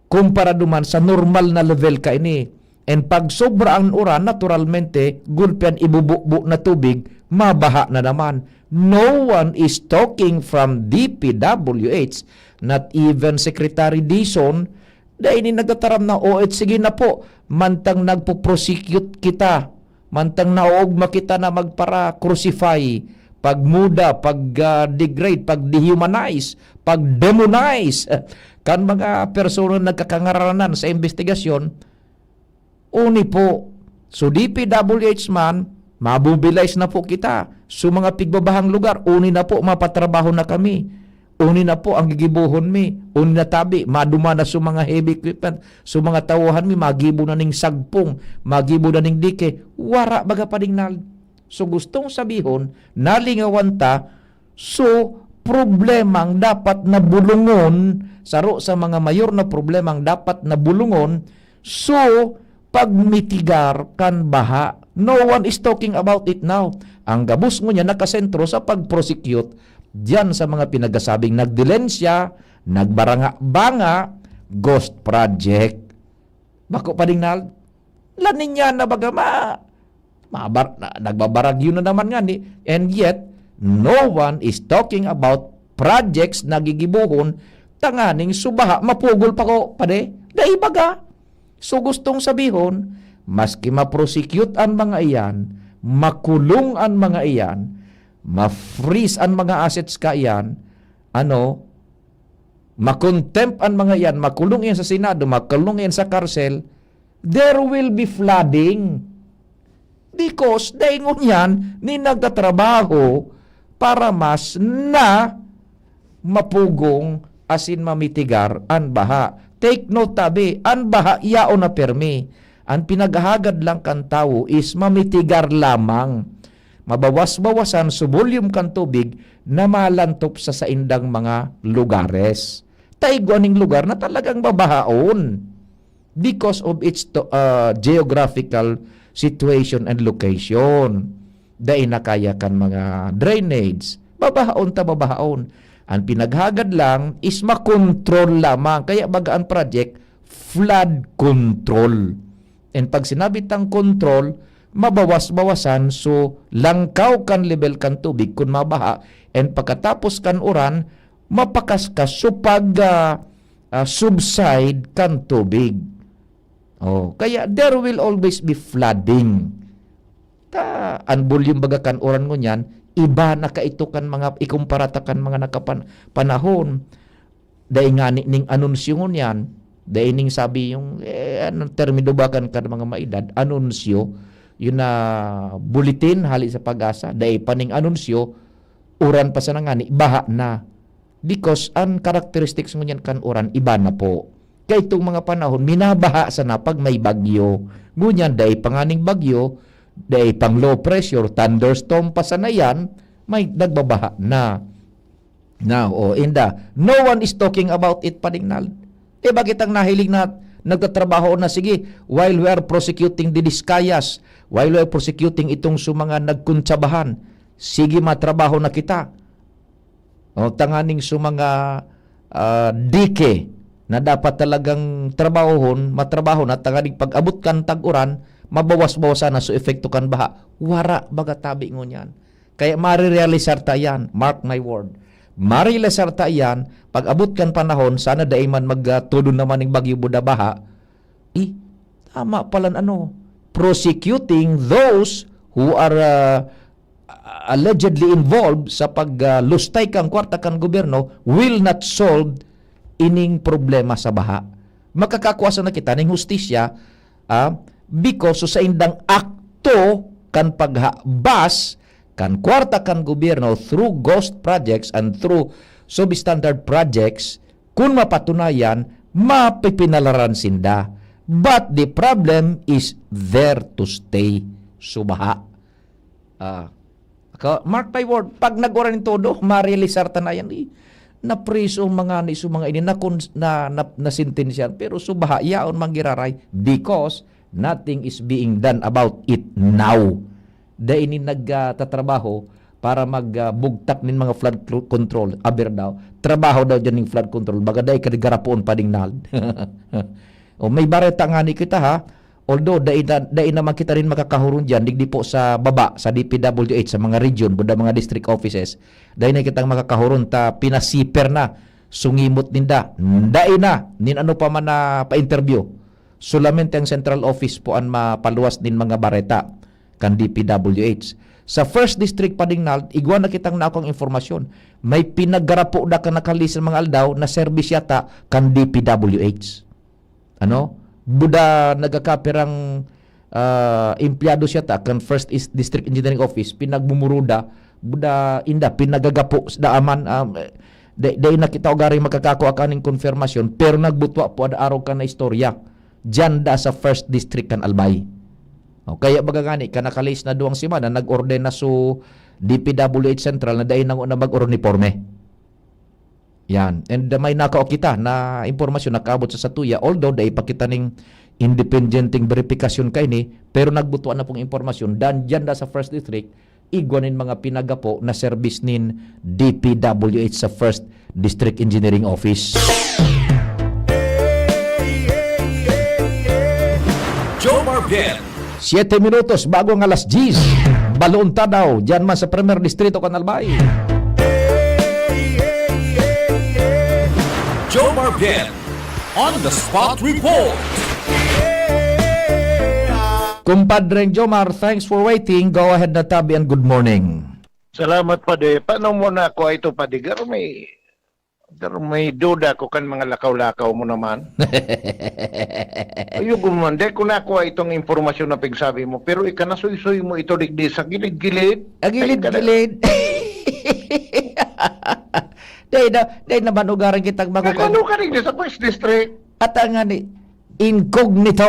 kumpara duman sa normal na level kaini. And pag sobra ang uran, naturalmente, gulpi an ibubukbok na tubig, mabaha na naman. No one is talking from D P W H, not even Secretary Dizon, dai ini nagtataram na, "O, et sige na po, mantang nagpo-prosecute kita, mantang naoogma kita na magpara-crucify, pagmuda, pag, ah, degrade, pag-dehumanize, pag-demonize kan mga persona na nagkakangaranan sa imbestigasyon." Uni po, so D P W H man, mamobilize na po kita. So mga pigbabahang lugar, uni na po, mapatrabaho na kami. Uni na po ang gigibohon mi. Uni na tabi, maduman na so mga heavy equipment. So mga tawohan mi, magibo na ning sagpong, magibo na ning dike. Wara baga pa dingnal. So gustong sabihon, nalingawan ta, so problemang dapat na bulungon, saro sa mga mayor na problemang dapat na bulungon, so pagmitigar kan baha. No one is talking about it now. Ang gabos ngunyan nakasentro sa pag-prosecute diyan sa mga pinagasabing nagdilensya, nagbaranga-banga, ghost project. Bako pa dingnal, La Niña na baga ma-, mabar-, na-, nagbabaragyo na naman ngani. And yet, no one is talking about projects na gigibohon tanganing so baha mapugol pa ko, pade. Dai baga. So, gustong sabihon, maski ma-prosecute an mga iyan, makulong an mga iyan, ma-freeze an mga assets kaiyan, ano, ma-contempt an mga iyan, makulong iyan sa Senado, makulong iyan sa karsel, there will be flooding. Because dai ngunyan ni nagtatrabaho para mas na mapugong asin mamitigar an baha. Take note tabi, an baha yaon na permi. An pinaghahagad lang kan tawo is mamitigar lamang. Mabawas-bawasan so volume kan tubig na malantop sa saindang mga lugares. Ta igwa ning lugar na talagang babahaon because of its to-, ah, geographical situation and location. Dai na kaya kan mga drainage. Babahaon ta babahaon. An pinaghagad lang is makontrol lamang. Kaya baga an project, flood control. And pag sinabi tang control, mabawas-bawasan, so langkaw kan level kan tubig kun mabaha, and pagkatapos kan uran, mapakaskas, so pag, ah, ah, subside kan tubig. Oh, kaya there will always be flooding. Ta, an volume baga kan uran ngunyan, iba na kaito kan mga ikumpara ta kan mga nakapan-, panahon. Dai ngani ning anunsyo ngunyan, dai ning sabi yung, eh, ano, termido ba kan, kan mga maedad, anunsyo, yun na bulletin hali sa Pag-asa, dai pa ning anunsyo, uran pa sana ngani, baha na. Because an characteristics ngunyan kan uran, iba na po. Kaya itong mga panahon, minabaha sana pag may bagyo. Ngunyan, dai pa nganing bagyo, dai pang low pressure, thunderstorm pa sana yan, may nagbabaha na. Now, oh, inda, no one is talking about it, Padingnal. Di ba kitang nahiling na nagtatrabaho na, sige, while we are prosecuting the Discayas, while we are prosecuting itong sa mga nagkuntsabahan, sige, matrabaho na kita. O, tanganing sa mga, ah, dike na dapat talagang trabahohon, matrabaho na, tanganing pag-abot kan tag-uran, mabawas-bawasan na so epekto kan baha. Wara baga tabi ngunyan. Kaya marirealisar ta iyan, mark my word. Marirealisar ta iyan, pag-abot kan panahon, sana dai man magtudon naman ning bagyo buda baha. Eh, tama palan ano, prosecuting those who are, ah, allegedly involved sa pag, ah, lustay kan kwarta kan gobyerno will not solve ining problema sa baha. Makakakua sana kita ning hustisya, ah, because sa indang akto kan paghabas kan kwarta kan gobyerno through ghost projects and through substandard projects, kun mapatunayan, mapipinalaran sinda. But the problem is there to stay. So, baha. Ah, ka-, mark my word, pag nag-uran nin todo, marealisar ta na yan, eh. Napriso ang mga ni, so mga ini, na, na, na, nasentensyahan, pero so baha, yaon man giraray, because nothing is being done about it now. Dai ini nagtatrabaho para mag, ah, bugtak nin mga flood cl-, control. Aber daw, trabaho daw dyan ning flood control. Baga dai ka garapoon pa ding nal. O, may bareta nga ni kita, ha? Although, dai na, dai naman kita rin makakahuron dyan, digdi po sa baba, sa D P W H, sa mga region, buda mga district offices. Dai na kitang makakahuron, ta pinasiper na, sungimot ninda. Dai na, nin ano pa man na pa-interview. Solamente ang central office po ang mapaluwas nin mga bareta kan D P W H. Sa first district pa ding nal, igwa na kitang nakuang impormasyon. May pinaggarapo da kan nakalihis na mga aldaw na service yata kan D P W H. Ano? Buda nagakapirang, ah, empleyado siya ta kan first is-, district engineering office, pinagmumuruda, buda inda, pinagagapo da aman, um, dai, dai na kita ugaring makakakua kaning konfirmasyon, pero nagbutwa po ada arog kan na istorya. Diyan da sa first district kan Albay. O, kaya baga ngani, kan nakalihis na duwang semana, nag-order na so D P W H Central na dai na ngona mag-uniporme. Yan. And, uh, may nakao kita na impormasyon nakaabot sa satuya, although dai pa kita ning independenteng beripikasyon kaini, pero nagbutwa na pong impormasyon, dan diyan da sa first district, igwa nin mga pinagapo na serbis nin D P W H sa First District Engineering Office. Jomar Biel. Siete minutos bago ang alas diyes. Baloon ta daw, dyan man sa Primer Distrito kan Albay. Jomar Biel on the spot report. Kumpadreng Jomar, thanks for waiting. Go ahead na tabi and good morning. Salamat, Padi. Paano mo na ako ito, Padi? Pero may, pero may duda ko kan mga lakaw-lakaw mo naman. Ayoko man. Dahil ko nakuha itong impormasyon na pigsabi mo, pero ikanasuysoy mo ito digdi sa gilid-gilid. Ang gilid-gilid. Dahil na, dahil naman ugaran kitang Ano magkukon. ka digdi sa first district? At ang nga ni, incognito.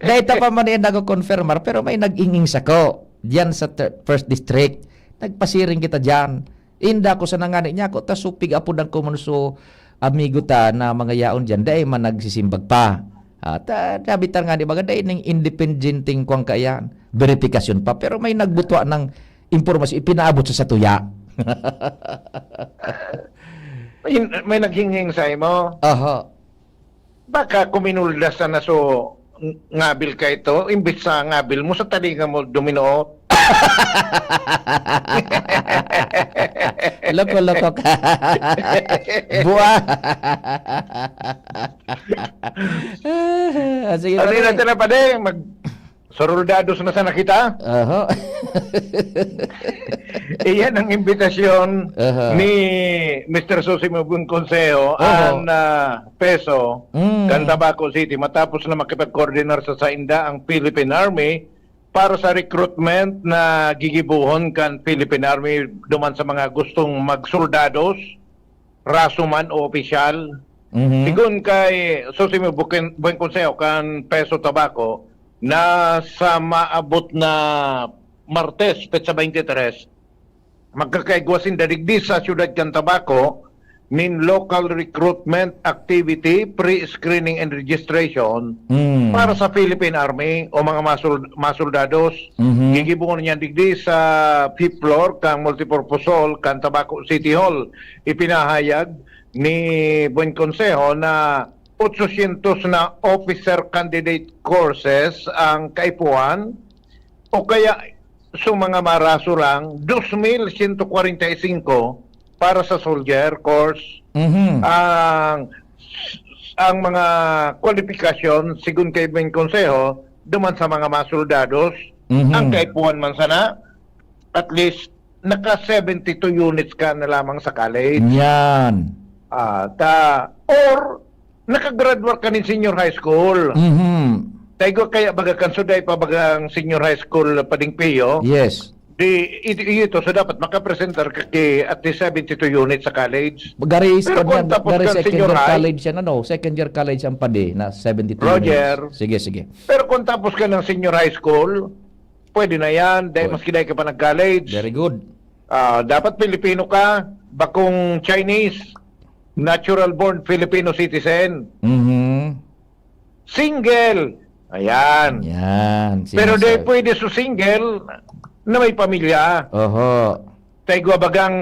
Dahil ta pa man yan nagko-confirmar, pero may nag-inging sako. Diyan sa ter-, first district. Nagpasiring kita diyan. Inda ko sa nangani niya ako, ta supig apo dang kumunso amigo ta na mga yaon diyan, dai man nagsisimbag pa. At, ah, sabi ta nga ni baga, dai ning independenteng kuwang kaiyan, verifikasyon pa. Pero may nagbutwa ng impormasyon, ipinaabot sa satuya. May, may naghinging sa imo? Aha. Baka kuminuldas na so ng-, ngabil ka ito, imbis sa ngabil mo, sa talinga mo duminuot. Loko-loko ka. Buwa. Ah, sige, Ano pare. Natin na, Padi? Mag-, soruldados na sana kita. Aha. Iyan ang imbitasyon Aha. ni Mister Sosimo Buenconsejo Aha. and ah, Peso Mm. kan Tabaco City matapos na makipag-coordinar sa sainda ang Philippine Army para sa recruitment na gigibuhon kan Philippine Army duman sa mga gustong magsoldados, raso man o opisyal. Mhm. Sigon kay Sosimo Buken-, Buenconsejo kan Peso Tabaco na sa maabot na Martes, petsa twenty-three, magkakaigwa sinda digdi sa siyudad kan Tabaco nin local recruitment activity, pre-screening and registration Mm. para sa Philippine Army o mga masul-, masoldados. Mhm. Gigibuhon niya digdi sa fifth floor kan Multipurpose Hall kan Tabaco City Hall. Ipinahayag ni Buenconsejo na otso syentos na officer candidate courses ang kaipuhan, o kaya sa mga maraso lang, dos mil sento kwarenta y singko para sa soldier course. Mhm. Ang, ang mga kwalifikasyon, sigon kay Bing Konseho, duman sa mga masoldados, Mhm. ang kaipuhan man sana, at least, naka seventy-two units ka na lamang sa college. Yan. Ah, ta, or, nakagraduate ka nin senior high school. Mhm. Taigwa kaya baga kan suday pa bagang senior high school, Pading Pio? Yes. Di, i-, ito, so dapat makapresentar ka ki at least seventy-two units sa college. Gari is Pero kwan kung yan, tapos gari kang second senior year high? college yan, ano? Second year college ang padi na seventy-two Roger. units. Sige, sige. Pero kung tapos ka ng senior high school, pwede na yan. Dahil Pwede. maski dahil ka pa nag-college. Very good. Ah, dapat Pilipino ka, bakong Chinese, natural born Filipino citizen. Mhm. Single. Ayan. Yan, Pero di sinasabi. pwede sa single na may pamilya. Oho. Taigwa bagang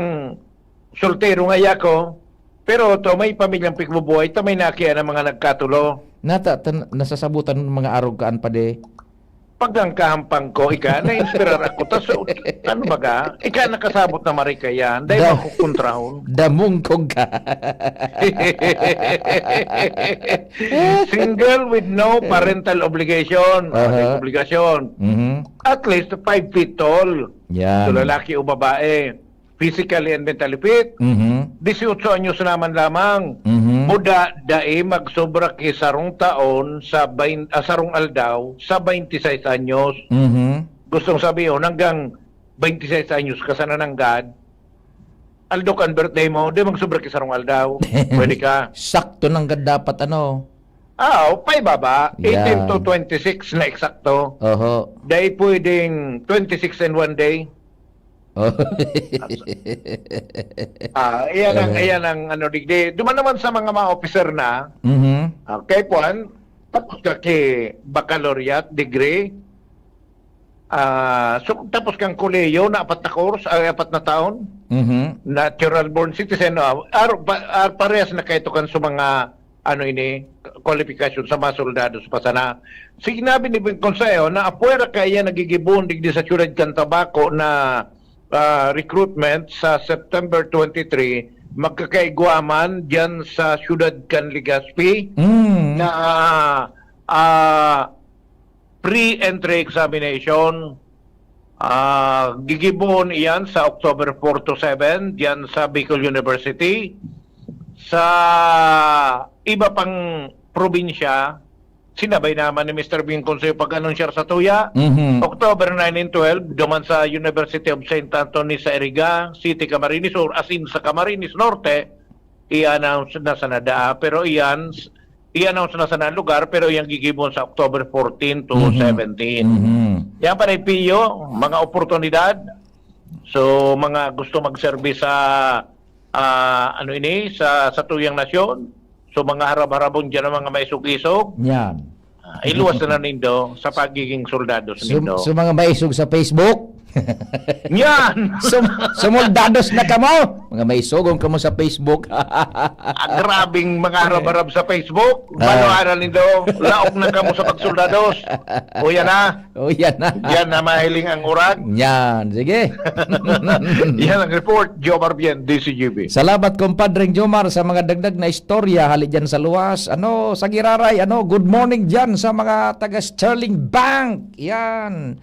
soltero nga ako, pero to may pamilyang pigbubuhay, ta may nakian ang mga nagkatulo. Nata-, tan-, nasasabutan ng mga arog kaan, padi. Pag ang kahampang ko, ika, na-inspirar ako. Tas, ano baga? Ika, nakasabot na marika yan. Dahil Da- makukontrahon. Damungkog ka. Single with no parental obligation. Aha. May obligasyon. Mhm. At least five feet tall. Yan. So, lalaki o babae. Physically and mentally fit. Mhm. Dieciocho anyos naman lamang. Mhm. Muda, dai magsobra ki sarong taon sa bain-, ah, sarong aldaw sa twenty-six anyos. Mhm. Gustong sabihin, hanggang twenty-six anyos ka sana nanggad, aldaw kan birthday mo, di magsobra ki sarong aldaw. Pwede ka. Sakto nanggad dapat, ano? Ah, o, paibaba. Yan. Eighteen to twenty-six na eksakto. Oho. Dai pwedeng twenty-six and one day. Oh. Ah, iyan ang, Aha. iyan ang ano, digdi. Duman naman sa mga, mga officer na, Mhm. ah, kay Juan, tapos ka ki baccalaureate degree, ah, so, tapos kang kolehiyo na apat na course, ay, apat na taon, Mhm. natural born citizen, ah, ar-, pa-, ar-, parehas na kayo kan sa mga ano ini, kwalifikasyon sa mga soldados pa sana. Sinabi ni Bing Consejo na apwera kaya nagigibon digdi sa siyudad kan Tabaco na, ah, recruitment sa September twenty-three, magkakaigwa man diyan sa siyudad kan Legazpi Mm. na, ah, ah, pre-entry examination. Ah, gigibon iyan sa October four to seven, diyan sa Bicol University. Sa iba pang probinsya, sinabay naman ni Mister Bing Consejo pag-anunsyar sa tuya. Mhm. October nine and twelve, duman sa University of Saint Anthony sa Iriga City, Camarines Sur, asin sa Camarines Norte, i-announce na sana daa, pero iyan, i-announce na sana ang lugar, pero iyan gigibon sa October fourteen to Mhm. seventeen. Mhm. Yan pa na, Pio, mga oportunidad. So, mga gusto magserbi sa, ah, ano ini, sa, sa tuyang nasyon. So, mga harab-harabon dyan ang mga maisog-isog. Yan. Ah, iluwas na nindo sa pagiging soldados Sum-, nindo. Sa mga maisog sa Facebook. Yan! Sum-, sumoldados na kamo! Mga maisogong kamo sa Facebook. Ah, grabing mga harab-harab sa Facebook. Ah. Balo, aral nindo. Laok na kamo sa pagsoldados. O yan na. O yan na. Yan na mahiling ang urag. Yan. Sige. Yan ang report. Jomar Bien, D C G B. Salamat, Compadreng Jomar, sa mga dagdag na istorya hali dyan sa luwas. Ano, sa Giraray, ano, good morning dyan sa mga taga Sterling Bank. Yan.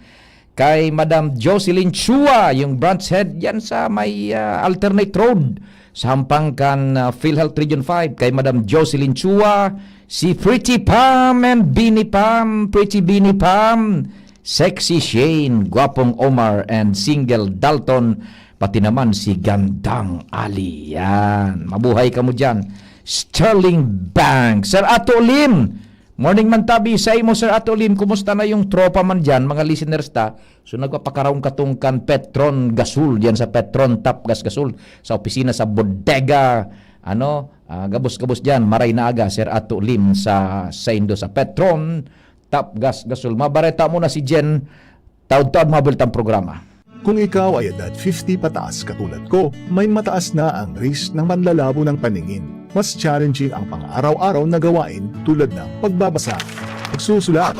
Kay Madam Jocelyn Chua, yung branch head yan sa may, ah, alternate road, sa hampang kan, ah, PhilHealth Region five. Kay Madam Jocelyn Chua, si Pretty Pam and Beanie Pam, Pretty Beanie Pam, Sexy Shane, Gwapong Omar, and Single Dalton, pati naman si Gandang Ali. Yan. Mabuhay kamo dyan. Sterling Bank. Sir Ato Lim, morning man tabi sa imo, Sir Ato Lim. Kumusta na yung tropa man dyan, mga listeners ta? So, nagpapakaraon katong kan Petron Gasol, dyan sa Petron Top Gas Gasol, sa opisina, sa bodega, ano, ah, gabos-gabos dyan, maray na aga, Sir Ato Lim, sa, sa indo, sa Petron Top Gas Gasol. Mabareta mo na si Jen, taod-taod mabulit ang programa. Kung ikaw ay edad fifty pataas katulad ko, may mataas na ang risk ng manlalabo ng paningin. Mas challenging ang pang-araw-araw na gawain tulad ng pagbabasa, pagsusulat,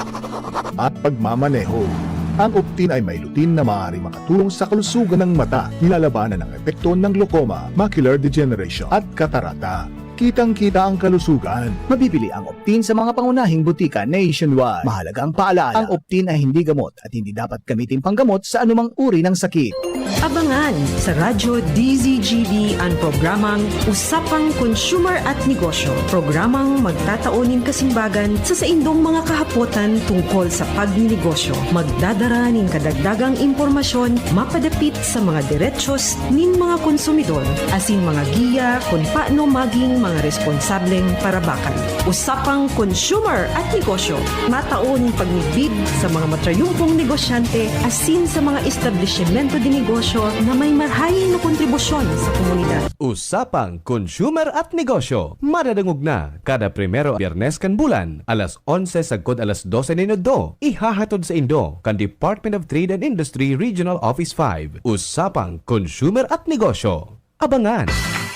at pagmamaneho. Ang Optin ay may lutein na maaaring makatulong sa kalusugan ng mata, nilalabanan ang epekto ng glaucoma, macular degeneration, at katarata. Kitang-kita ang kalusugan. Mabibili ang Optin sa mga pangunahing butika nationwide. Mahalagang paalala, ang Optin ay hindi gamot at hindi dapat gamitin panggamot sa anumang uri ng sakit. Abangan sa Radyo D Z G B ang programang Usapang Consumer at Negosyo. Programang magtatao nin kasimbagan sa saindong mga kahapotan tungkol sa pagninegosyo. Magdadara nin kadagdagang impormasyon mapadapit sa mga derechos nin mga konsumidor, asin mga giya kun paano maging mga responsableng parabakan. Usapang Consumer at Negosyo, matao nin pagmidbid sa mga matrayumpong negosyante asin sa mga establisimento de negosyo na may marahay na kontribusyon sa komunidad. Usapang Consumer at Negosyo, madadangog na kada primero Biyernes kan bulan, alas onse sagkod alas dose nin udto. Ihahatod saindo kan Department of Trade and Industry Regional Office five. Usapang Consumer at Negosyo. Abangan!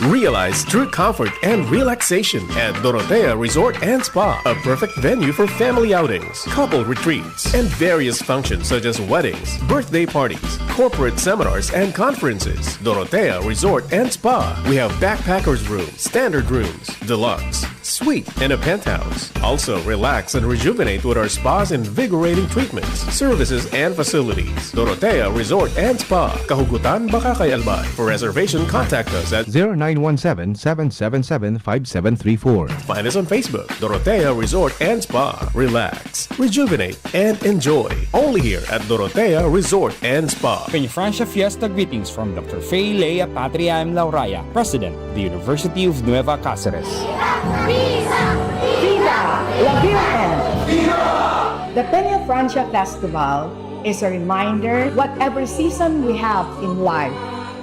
Realize true comfort and relaxation at Dorotea Resort and Spa, a perfect venue for family outings, couple retreats, and various functions such as weddings, birthday parties, corporate seminars, and conferences. Dorotea Resort and Spa. We have backpackers room, standard rooms, deluxe, suite, and a penthouse. Also, relax and rejuvenate with our spa's invigorating treatments, services, and facilities. Dorotea Resort and Spa, Kahugutan, Bacacay, Albay. For reservation, contact us at zero nine one seven, seven seven seven, five seven three four. Find us on Facebook, Dorotea Resort and Spa. Relax, rejuvenate, and enjoy. Only here at Dorotea Resort and Spa. Peñafrancia Fiesta greetings from Doctor Fay Lea Patria M. Lauraya, President of the University of Nueva Cáceres. Viva la Virgen! The Peñafrancia Festival is a reminder, whatever season we have in life,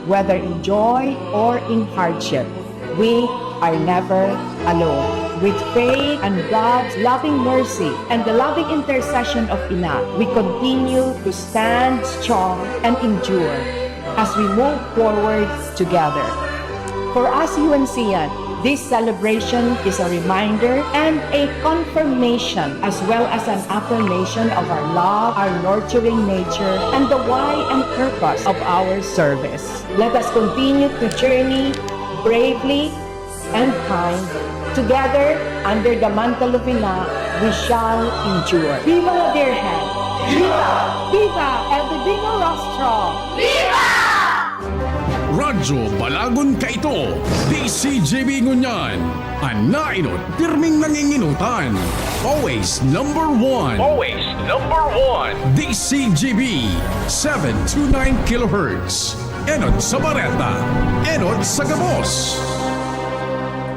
whether in joy or in hardship, we are never alone. With faith and God's loving mercy and the loving intercession of Ina, we continue to stand strong and endure as we move forward together. For us U N Cian, this celebration is a reminder and a confirmation, as well as an affirmation of our love, our nurturing nature, and the why and purpose of our service. Let us continue to journey bravely and kind. Together, under the mantle of Ina, we shall endure. Viva la Virgen! Viva! Viva El Divino Rostro! Viva! Radyo Balagon kaito, D C G B ngunyan. An naenot, pirming nanginginutan. Always number one. Always number one. D C G B, seven two nine kilohertz. Enot sa bareta, enot sa gabos.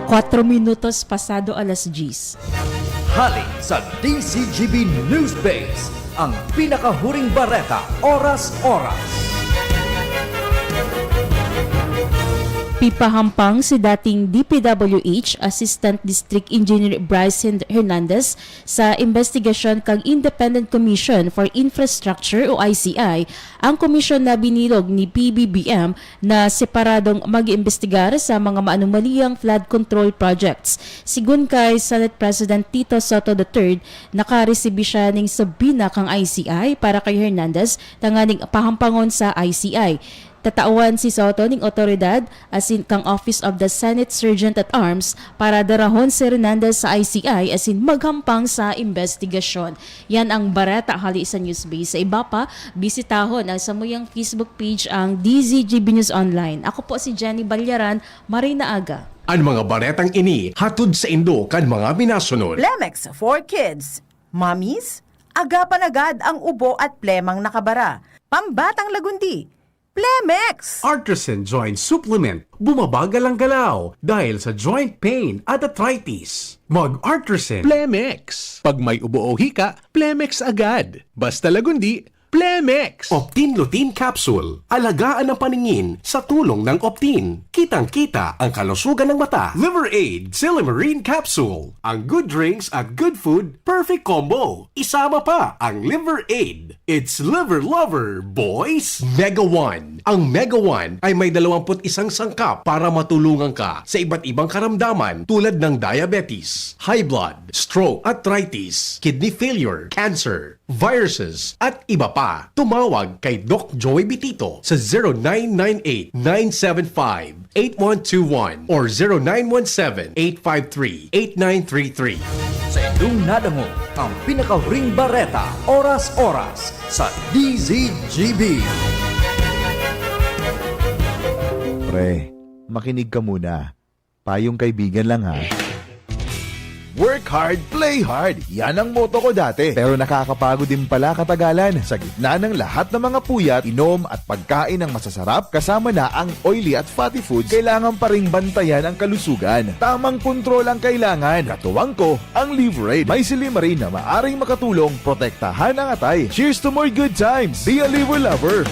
Kwatro minutos pasado alas diyes. Hali sa D C G B Newsbase, ang pinakahuring bareta, oras-oras. Pipahampang si dating D P W H Assistant District Engineer Bryce Hen-, Hernandez sa imbestigasyon kan Independent Commission for Infrastructure o I C I, ang komisyon na binilog ni P B B M na separadong mag-iimbestigar sa mga maanumaliyang flood control projects. Sigun kay Senate President Tito Sotto the third, nakaresibi siya ning subpoena kan I C I para kay Hernandez tanganing pahampangon sa I C I. Tatawan si Sotto ning awtoridad asin kan Office of the Senate Serjeant at Arms para darahon si Hernandez sa I C I asin maghampang sa imbestigasyon. Yan ang bareta hali sa Newsbase. Sa iba pa, bisitahon ang samuyang Facebook page, ang D Z G B News Online. Ako po si Jenny Ballaran, maray na aga. An mga baretang ini hatod saindo kan mga minasunod. Plemex for kids. Mommies, agapan agad ang ubo at plemang nakabara. Pambatang lagundi, Plemex! Artresin Joint Supplement. Bumabagal ang galaw dahil sa joint pain at arthritis. Mag-Artresin. Plemex. Pag may ubo o hika, Plemex agad. Basta lagundi, Plemex! Optin Lutein Capsule. Alagaan ang paningin sa tulong ng Optin. Kitang-kita ang kalusugan ng mata. Liver Aid Silymarin Capsule. Ang good drinks at good food, perfect combo. Isama pa ang Liver Aid. It's Liver Lover, boys! Mega One. Ang Mega One ay may dalawampu't isang sangkap para matulungan ka sa iba't ibang karamdaman tulad ng diabetes, high blood, stroke, arthritis, kidney failure, cancer, viruses, at iba pa. Tumawag kay Doc Joey Bitito sa zero nine nine eight, nine seven five, eight one two one or zero nine one seven, eight five three, eight nine three three. Sa inyong nadangog ang pinakahuring bareta, oras-oras, sa D Z G B. Pre, makinig ka muna. Payong kaibigan lang, ha. Work hard, play hard. Yan ang motto ko dati. Pero nakakapagod din pala katagalan. Sa gitna ng lahat ng mga puyat, inom at pagkain ng masasarap, kasama na ang oily at fatty foods, kailangan pa ring bantayan ang kalusugan. Tamang kontrol ang kailangan. Katuwang ko, ang Liver Aid. May silymarin na maaring makatulong protektahan ang atay. Cheers to more good times! Be a Liver Lover!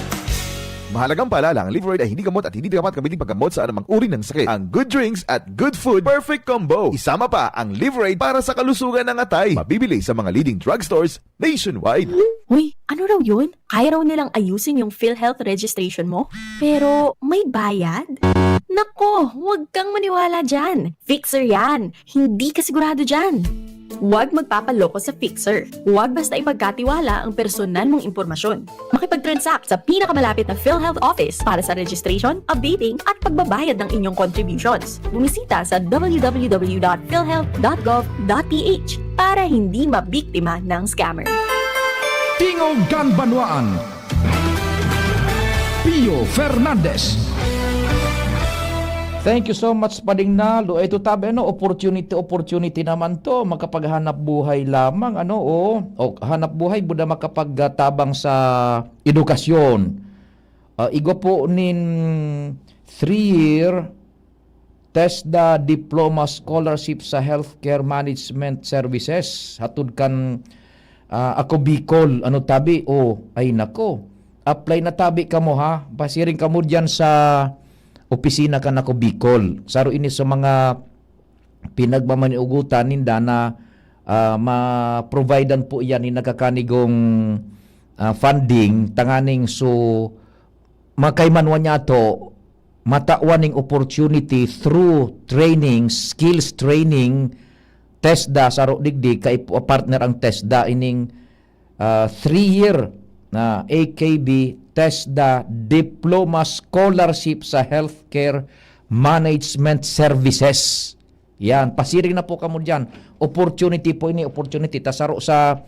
Mahalagang paalala, ang Liver Aid ay hindi gamot at hindi dapat gamitin paggamot sa anumang uri ng sakit. Ang good drinks at good food, perfect combo. Isama pa ang Liver Aid para sa kalusugan ng atay. Mabibili sa mga leading drugstores nationwide. Uy, ano raw yun? Kaya raw nilang ayusin yung PhilHealth registration mo? Pero may bayad? Nako, huwag kang maniwala dyan. Fixer yan. Hindi ka sigurado dyan. Huwag magpapaloko sa Fixer. Huwag basta ipagkatiwala ang personal mong impormasyon. Makipag-transact sa pinakamalapit na PhilHealth office para sa registration, updating, at pagbabayad ng inyong contributions. Bumisita sa w w w dot philhealth dot gov dot p h para hindi mabiktima ng scammer. Tingog kan Banwaan, Pio Fernandez. Thank you so much, Pading Naldo. Ito tabi, ano, opportunity, opportunity naman to. Makapaghanap buhay lamang, ano, o, o hanap buhay, buda makapagtabang sa edukasyon. Ah, igwa po nin three-year TESDA Diploma Scholarship sa Healthcare Management Services. Hatod kan, ah, Ako Bicol. Ano tabi? Oh, ay nako. Apply na tabi kamo, ha? Pasiring kamo diyan sa opisina kan Ako Bicol. Saro ini sa mga pinagmamaniugutan ninda na, ah, ma-providean po iyan ni nagkakanigong, ah, funding tanganing so makaimanwa niya ato matawan ning opportunity through training, skills training, TESDA, saro digdi, kay partner ang TESDA ining, ah, three-year na A K B TESDA Diploma Scholarship sa Healthcare Management Services. Yan, pasiring na po kamo diyan. Opportunity po ini, opportunity. Ta saro sa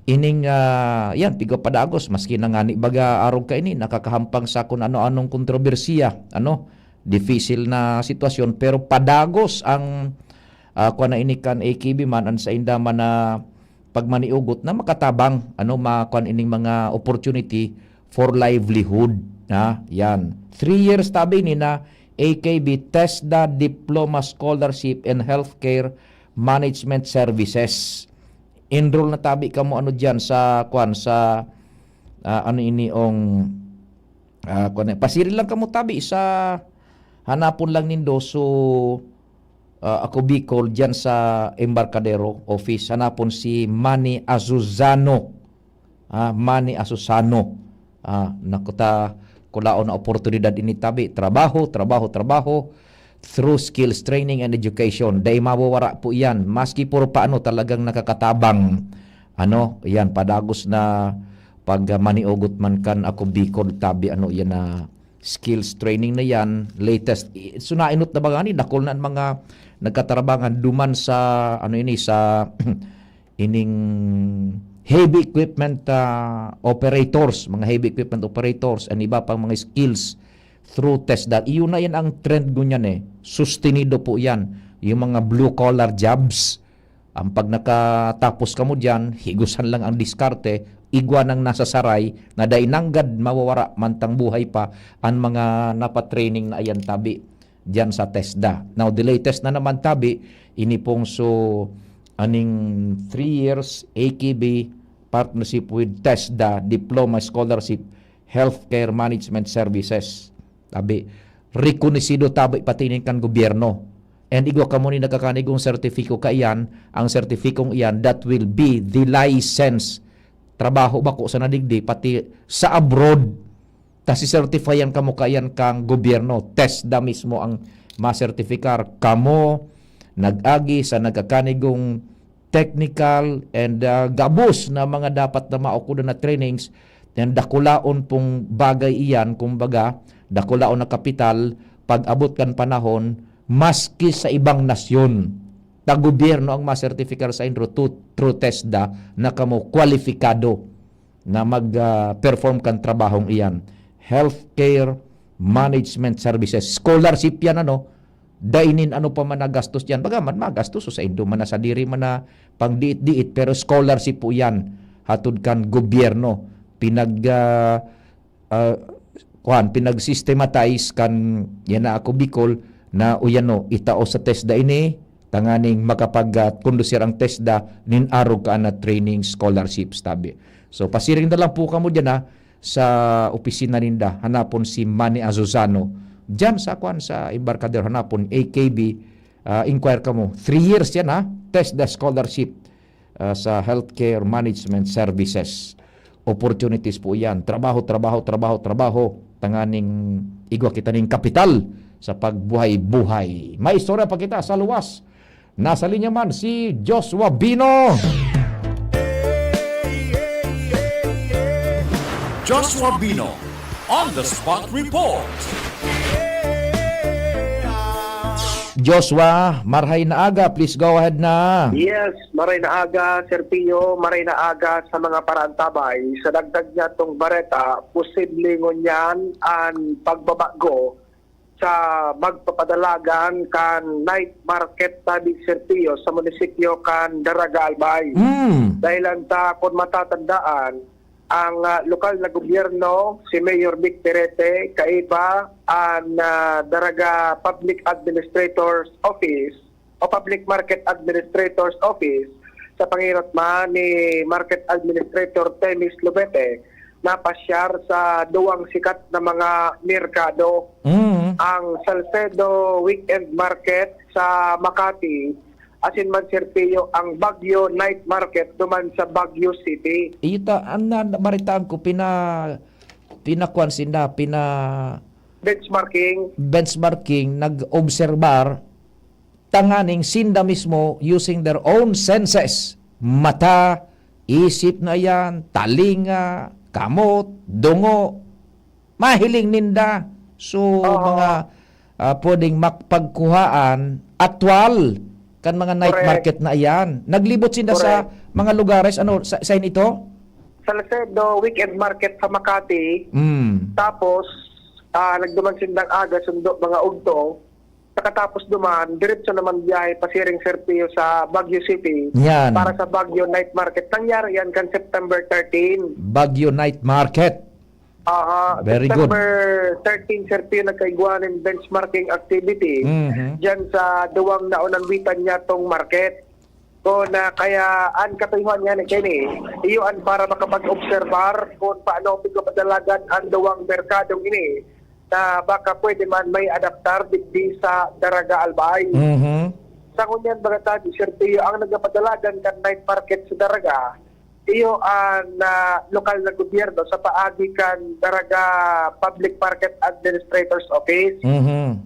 ining, ah, yan, pigo padagos, maski na ngani baga arog kaini, nakakahampang sa kun ano-anong kontrobersiya, ano, dipisil na sitwasyon, pero padagos ang, ah, kuwan na ini kan A K B man, an sainda man na pagmaniugot na makatabang, ano, makuan ining mga opportunity for livelihood, ha? Yan. Three years tabi ni na A K B TESDA Diploma Scholarship in Healthcare Management Services. Enroll na tabi kamo, ano, diyan sa, kuan, sa, ah, ano ini, ong, ah, kuan, pasiring lang kamo tabi sa, hanapon lang nindo, so, ah, Ako Bicol, diyan sa Embarcadero office, hanapon si Manny Azuzano. Ah, Manny Asusano. Ah, naku ta, kulaon na oportunidad ini tabi. Trabaho, trabaho, trabaho. Through skills training and education. Dai mawawara po iyan. Maski puro paano talagang nakakatabang. Ano, iyan, padagos na pag, ah, maniugot man kan Ako Bicol tabi, ano, iyan na skills training na iyan, latest. I-, so, nainot na ba gani? Dakul na ang mga nagkatarabangan duman sa, ano ini, sa ining heavy equipment, ah, operators, mga heavy equipment operators, and iba pang mga skills through TESDA. Iyon na yan ang trend ngunyan eh. Sustenido po yan. Yung mga blue collar jobs, ang pag nakatapos kamo diyan, higusan lang ang diskarte, igwa nang nasa saray, na dai nanggad mawawara mantang buhay pa ang mga napatraining na ayan tabi diyan sa TESDA. Now, the latest na naman tabi, ini pong so, aning three years A K B partnership with TESDA, Diploma Scholarship, Healthcare Management Services. Tabi, rekonosido tabi pati nin kan gobyerno. And igwa kamo ni nagkakanigong sertifiko kaiyan, ang sertifikong iyan, that will be the license. Trabaho bako sa nadigdi, pati sa abroad. Ta si-certifyan kamo kaiyan kang gobyerno. TESDA mismo ang masertifikar. Kamo, nag-agi sa nagkakanigong technical and, ah, gabos na mga dapat na maukudan na trainings, and dakulaon pong bagay iyan, kumbaga, dakulaon na kapital, pag-abot kan panahon, maski sa ibang nasyon, ta gobyerno ang masertifikar sa indro through, through TESDA na kamo kwalipikado na mag, ah, perform kan trabahong iyan. Healthcare Management Services. Scholarship yan, ano? Dai nin ano pa man nagastos yan. Baga man, magastos o sa indo man na sadiri man na pangdiit-diit, pero scholarship po yan. Hatod kan gobyerno. Pinag, ah, ah, kuwan, pinag-systematize kan yan na ako Bicol na, o yan, no, itao sa TESDA ini, tanganing makapag, ah, kondusir ang TESDA nin arog ka na training scholarships, tabi. So, pasiring na lang po kamo dyan, ha, sa opisina ninda, hanapon si Manny Azuzano. Dyan sa, kuwan, sa Embarcadero, hanapon, A K B, ah, inquire kamo. Three years yan, ha, TESDA scholarship, ah, sa Healthcare Management Services. Opportunities po yan. Trabaho, trabaho, trabaho, trabaho. Tanganing igwa kita ning kapital sa pagbuhay-buhay. May istorya pa kita sa luwas. Nasa linya man si Joshua Bino. Joshua Bino on the spot report. Joshua, marhay na aga. Please go ahead na. Yes, maray na aga, Sir Pio. Maray na aga sa mga paraantabay. Sa dagdag niya tong bareta, posible ngunyan an pagbabago sa magpapadalagan kan night market tabi, Sir Pio, sa munisipyo kan Daraga Albay. Mm. Dahil ang ta, kung matatandaan, ang, ah, lokal na gobyerno, si Mayor Vic Perete, kaiba an, ah, Daraga Public Administrator's Office o Public Market Administrator's Office, sa pangirat man ni Market Administrator Temis Lubete, napasyar sa duwang sikat na mga merkado, Mm. ang Salcedo Weekend Market sa Makati, asin man, Sir Pio, ang Baguio Night Market duman sa Baguio City. Iyo ta, an na, nabaritaan ko, pina-, pinakuan sinda, pina- Benchmarking. Benchmarking, nag-obserbar, tanganing sinda mismo, using their own senses, mata, isip na yan, talinga, kamot, dungo, mahiling ninda. So, Oo. mga, ah, pwedeng makpagkuhaan, atwal, kan mga night Correct. market na iyan. Naglibot sinda sa Correct. mga lugares, ano, sa, sa ito? Salcedo Weekend Market sa Makati. Mm. Tapos, ah, nagduman sindang aga, sundo mga ugto. Pagkatapos duman, diretso naman biyahe pasiring Sir Pio sa Baguio City Yan. para sa Baguio Night Market. Nangyari yan kan September thirteen. Baguio Night Market. Aha, Very good. September thirteen, Sir Pio, nagkaigwa nin benchmarking activity Mhm. dyan sa duwang naunang bitan niya tong market. Kung, ah, kaya an katuyohan niya ni Kenny, iyo an para makapag-obserbar kung paano pigpapadalagan an duwang merkadong ini na baka pwede man may adaptar digdi sa Daraga Albay. Mhm. Sa ngunyan, mga tabi, Sir Pio, ang nagapadalagan kan night market sa Daraga, iyo an, ah, lokal na gobyerno sa paagi kan Daraga Public Market Administrator's Office. Mhm.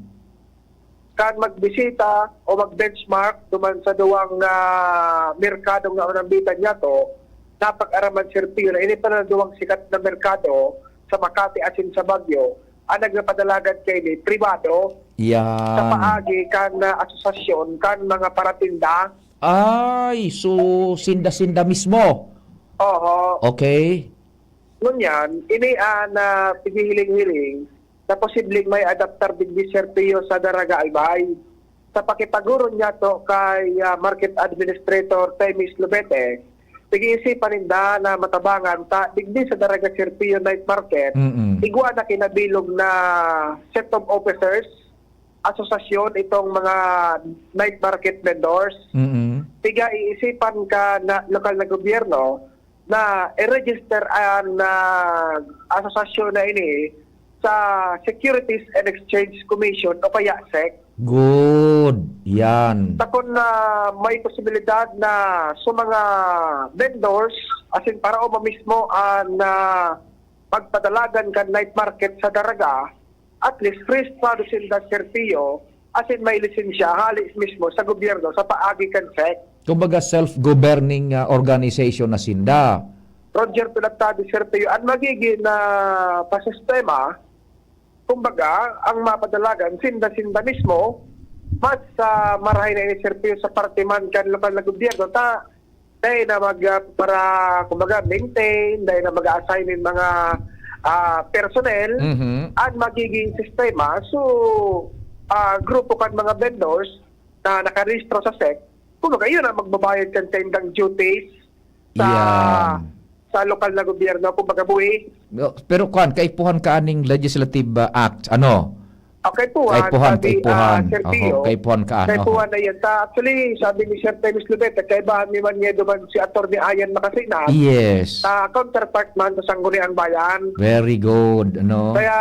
Kan magbisita o mag-benchmark duman sa duwang, ah, merkado nga unambitan niya to, napag-araman, Sir Pio, na ini pa na duwang sikat na merkado sa Makati asin sa Baguio, ang nagpapadalagan kaini pribado Yan. sa paagi kan, ah, asosasyon kan mga paratinda. Ay, so sinda-sinda mismo? Oho. Okay. Ngunyan, ini an, ah, pighihiling-hiling na posibleng may adaptar digdi, Sir Pio, sa Daraga Albay. Sa pakipagurong niya to kay, ah, Market Administrator Temis Lubete, pag-iisipan ninda na matabangan ta digdi sa Daraga, Sir Pio Night Market, Mm-mm. igwa na kinabilog na set of officers, asosasyon itong mga night market vendors. Mm-mm. Piga-iisipan ka na lokal na gobyerno na i-register an, ah, asosasyon na ini sa Securities and Exchange Commission o kaya SEC. Good. Yan. Takon na may posibilidad na sa mga vendors, asin paraoma mismo an, ah, pagpadalagan kan night market sa Daraga, at least rehistrado sinda, Sir Pio, asin may lisensya hali mismo sa gobyerno sa paagi kan SEC. Kumbaga, self-governing, ah, organization na sinda. Roger, tulad tabi, Sir Pio, ang magiging, ah, pasistema, kumbaga, ang mapadalagan, sinda-sinda mismo, mas, ah, marahay na ini, Sir Pio, sa parte man kan lokal na gobyerno, ta, dahil na mag, ah, para, kumbaga, maintain, dahil na mag-a-assign nin mga, ah, personnel, Mhm. ang magiging sistema. So, ah, grupo kan mga vendors na nakarehistro sa SEC, kumbaga, yun ang magbabayad kan saindang duties sa, Yan. sa lokal na gobyerno, kumbaga, buhi. No, pero kwan, kaipuhan ka aning legislative, ah, act, ano? Ah, kaipuhan, Kaipuhan, sabi, kaipuhan. ah, Sir Oho, Pio, kaipuhan ka, ano? kaipuhan na yan. Ta, actually, sabi ni Sir Temis Lubeta, kaibahan mi man niya duman si Attorney Ayan Makasinan, Yes. sa counterpart man sa Sangguniang Bayan. Very good, ano? Kaya,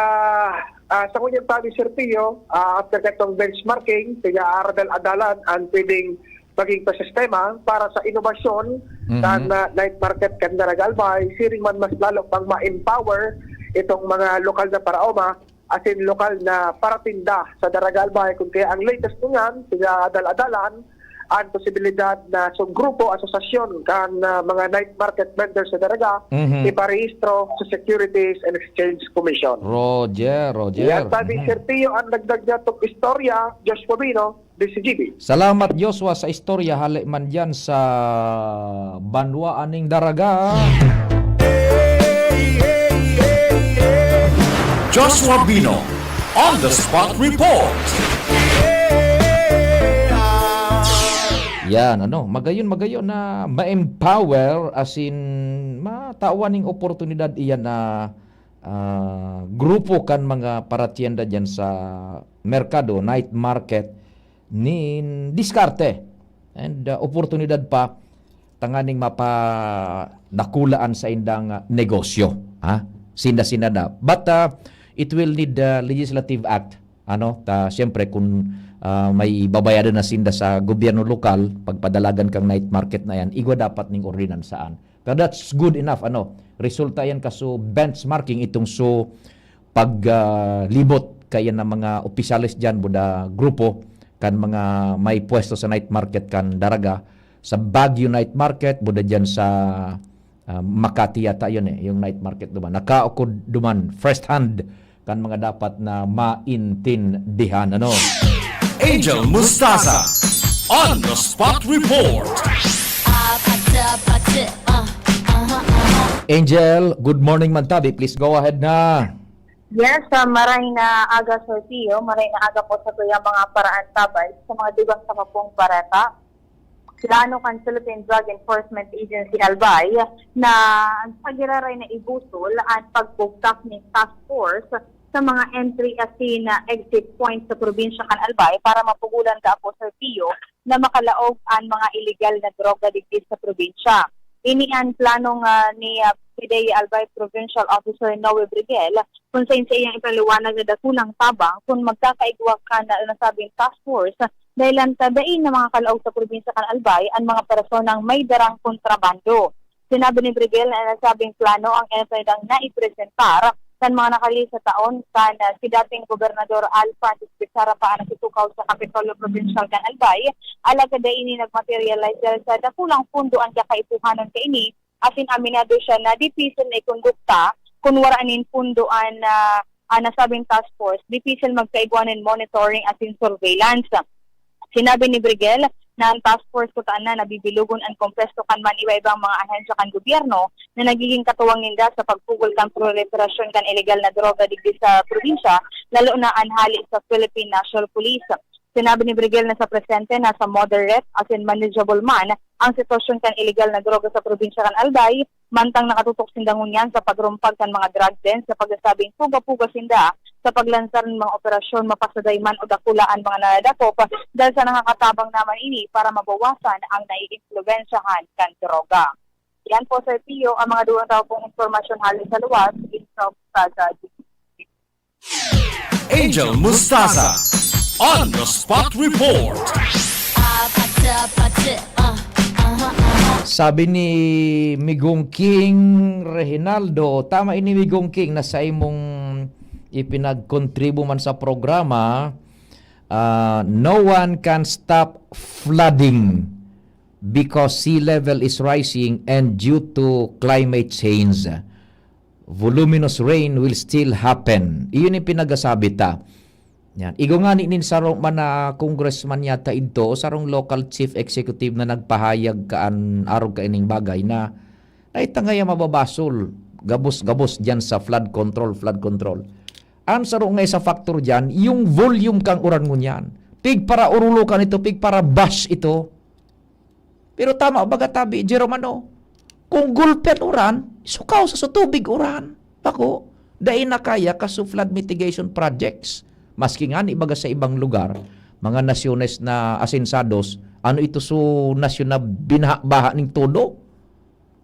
ah, sa ngunyan tabi, Sir Pio, ah, after katong benchmarking, kaya aradal-adalan ang pwedeng maging pasistema para sa inobasyon Mhm. kan, ah, night market kan Daraga Albay, siring man mas lalo pang ma-empower itong mga lokal na paraoma, asin lokal na paratinda sa Daraga Albay. Kung kaya ang latest ngunyan, kaya adal-adalan, ang posibilidad na sa grupo, asosasyon kan, ah, mga night market vendors sa Daraga, Mhm. iparehistro sa Securities and Exchange Commission. Roger, Roger. Yan, sabi, Mhm. Sir Pio, ang dagdag niya itong istorya, Josh Pabino, D C G B. Salamat, Joshua, sa istorya. Hali man dyan sa banwa aning Daraga. Joshua Bino, on the spot report. Yan, ano, magayon, magayon na ma-empower, as in, matawan ning oportunidad iyan na, ah, grupo kan mga paratienda dyan sa merkado, night market, nin diskarte and, ah, oportunidad pa tanganing mapadakulaan sa indang, ah, negosyo, ha? Sinda-sinda na. But, ah, it will need, ah, legislative act, ano? Ta, siyempre, kung, ah, may babayadan na sinda sa gobyerno lokal, pagpadalagan kang night market na yan, igwa dapat ning ordinansaan. Pero that's good enough, ano? Resulta yan kaso benchmarking itong so pag, ah, libot kaya ng mga opisyales dyan, buda grupo, kan mga may pwesto sa night market kan Daraga, sa Baguio Night Market, buda dyan sa, ah, Makati yata yun eh, yung night market duman. Nakaukod duman, first hand, kan mga dapat na maintindihan. Ano? Angel Mustaza, on the spot report. Angel, good morning man tabi. Please go ahead na. Yes, ah, maray na aga, Sir Pio. Maray na aga po sa tuyang mga paraantabay sa mga dugang sa Kapong Bareta. Plano kan Philippine Drug Enforcement Agency, Albay, na sa giraray na ibusol ang pagbugtak ni task force sa mga entry asin, ah, exit points sa probinsya kan Albay para mapugulan ka po, Sir Pio, na makalaog an mga iligal na droga digdi sa probinsya. Ini an plano nga ni, ah, P D E Albay Provincial Officer Noe Briguel, kung sain sa iyang ipinaliwanag na dakulang tabang kun magkakaigwa kan nasabing task force, dahilan ta dai na makakalaog sa probinsya kan Albay an mga personang may darang kontrabando. Sinabi ni Briguel na nasabing plano ang ina naipresentar kan mga nakalihis na taon kan, ah, si dating Gobernador Al Francis Bichara pa ang nakitukaw sa Kapitolyo Probinsyal kan Albay, alagad dai ini nagmaterialize dahil sa dakulang pundo an kakaipuhanan kaini, asin aminado siya na dipisil na ikondukta kun wara nin pundo an, ah, an nasabing task force, dipisil magkaigwa nin monitoring asin surveillance. Sinabi ni Briguel na ang task force kutana nabibilugon an kompuwesto kan man iba-ibang mga ahensya kan gobyerno na nagiging katuwang ninda sa pagpugol kan proliferasyon kan ilegal na droga digdi sa probinsya, lalo na an hali sa Philippine National Police. Sinabi ni Briguel na sa presente, nasa moderate asin manageable man ang sitwasyon kan ilegal na droga sa probinsya kan Albay, mantang nakatutok sinda ngunyan sa pagrumpag kan mga drug den sa pagsasabing puga-puga sinda sa paglansar nin mga operasyon, mapasaday man o dakula an mga nadadakop, dahil sa nakakatabang naman ini para mabawasan ang naiimpluwensyahan kan droga. Yan po, Sir Pio, ang mga duwang tao pong impormasyon hali sa luwas is from Saga. Angel Mustaza on the spot report. Ah, pati, pati, ah, aha, aha. Sabi ni Migong King Reginaldo, tama ini Migong King na sa imong ipinagkontribo man sa programa, ah, no one can stop flooding because sea level is rising and due to climate change, voluminous rain will still happen. Iyon yung pinagasabi ta. Yan. Igo nga ni nin saro man na congressman yata idto o sarong local chief executive na nagpahayag kaan arog kaining bagay na ay tangaya mababasol gabos-gabos diyan sa flood control, flood control. Ang saro nga isa factor diyan, yung volume kang uran ngunyan. Pig para urulo ka nito, pig para bash ito. Pero tama baga tabi, Jerome, ano? Kung gulpi an uran, sukaw sa sutubig uran. Bako, dai na kaya kaso flood mitigation projects. Maski nga ni baga sa ibang lugar, mga nasyones na asensados, ano ito so nasyon na binaha-baha ning todo?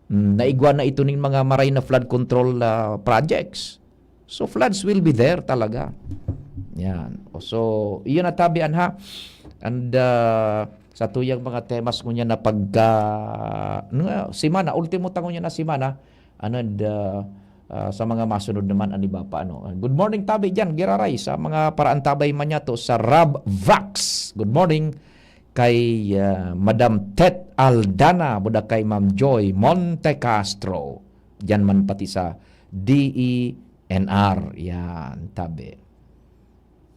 Hmm, naigwa na ito ning mga maray na flood control ah, projects. So floods will be there talaga. Yan. O, so, iyon ang tabi, anha. And uh, sa tuyang mga temas ngunyan na pagka ano nga, semana, ultimo ta ngunyan na semana, ano, and, uh, uh, sa mga masunod naman, ano ba pa, ano. Good morning, tabi dyan, Giraray, sa mga paraantabay man niya to, sa Rob Vax. Good morning kay uh, Madam Tet Aldana, buda kay Ma'am Joy Montecastro. Diyan man pati sa D E N R. Yan, tabi.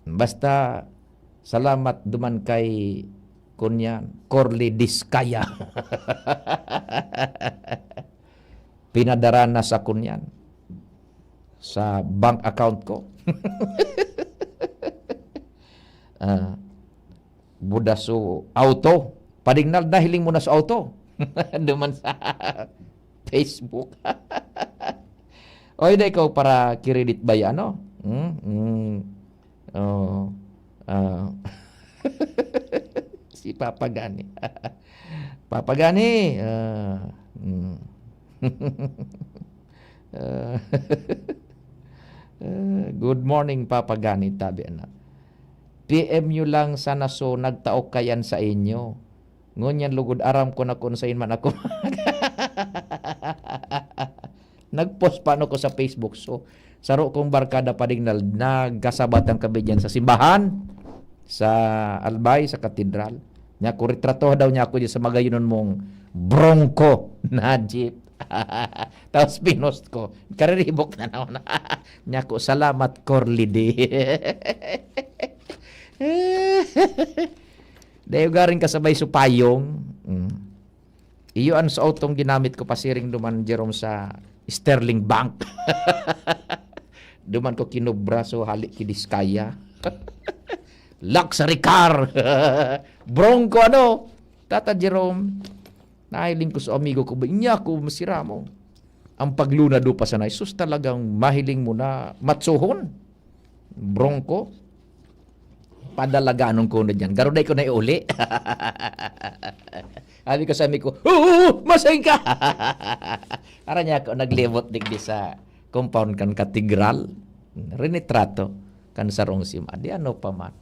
Basta, salamat duman kay, kunyan, Corley Discaya. Pinadara na sa kunyan, sa bank account ko. Ah, buda so auto. Padignal na hiling mo na sa auto. Duman sa Facebook. Oy, da ikaw para kiridit ba yan, no? Hmm? Hmm. Oh. Ah. Si Papa Gani. Papa Gani. Ah. Hmm. Ah. Ah, good morning, Papa Gani, tabi anak. P M nyo lang sana so nagtaok kayan sa inyo. Ngunyan lugod aram ko na kung sain man ako. Nag-post pa ano ko sa Facebook. So, saro kong barkada padignal, nagkasabatan kami dyan sa simbahan, sa Albay, sa katedral. Niya ko, retrato daw niya ako dyan sa magayon mong Bronco na jeep. Tapos pinost ko. Kariribok na naman. Niya ko, salamat, Corley D. Dahil garing kasabay supayong. Mm. Iyo an sa autong ginamit ko pasiring duman, Jerome, sa Sterling Bank. Duman ko kinubra, so hali ki Diskaya. Luxury car. Bronco, ano? Tata Jerome, nahiling ko sa amigo ko, ba, inya ko masiramo. Ang pagluna do pa sana, sus, talagang mahiling mo na matsuhon. Bronco. Padalaganon ko na dyan. Garo dai ko na iuli. Sabi ko sa amigo ko, "Oo, masay ka!" Ara niya ako, naglibot digdi sa compound kan katedral. Rinitrato kan sarong sima. Di ano pa man.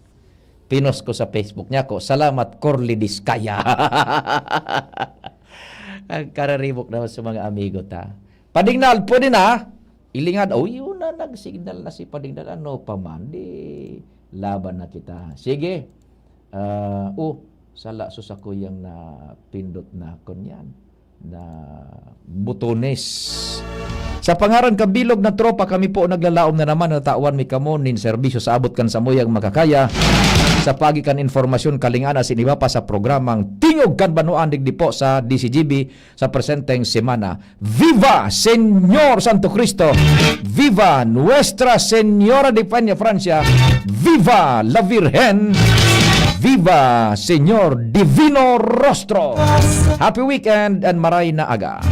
Pinost ko sa Facebook niya ko, "Salamat, Corley Diskaya." Ang kararibok naman sa mga amigo ta. Padignal, pwede na. Ilingad, oh, yun na, nag-signal na si Padignal. Ano pa man, di laban na kita. Sige. Ah, oh, sala so sakuyang na pindot na kunyan na butones. Sa pangaran kan bilog na tropa, kami po naglalaom na naman na tawan mi kamo nin serbisyo sa abot kan samuyang makakaya sa pagi kan informasyon, kalinganan asin iba pa sa programang Tingog kan Banwaan digdi po sa D C G B sa presenteng semana. Viva Señor Santo Cristo! Viva Nuestra Señora de Peña Francia! Viva la Virgen! Viva Señor Divino Rostro! Happy weekend and maray na aga!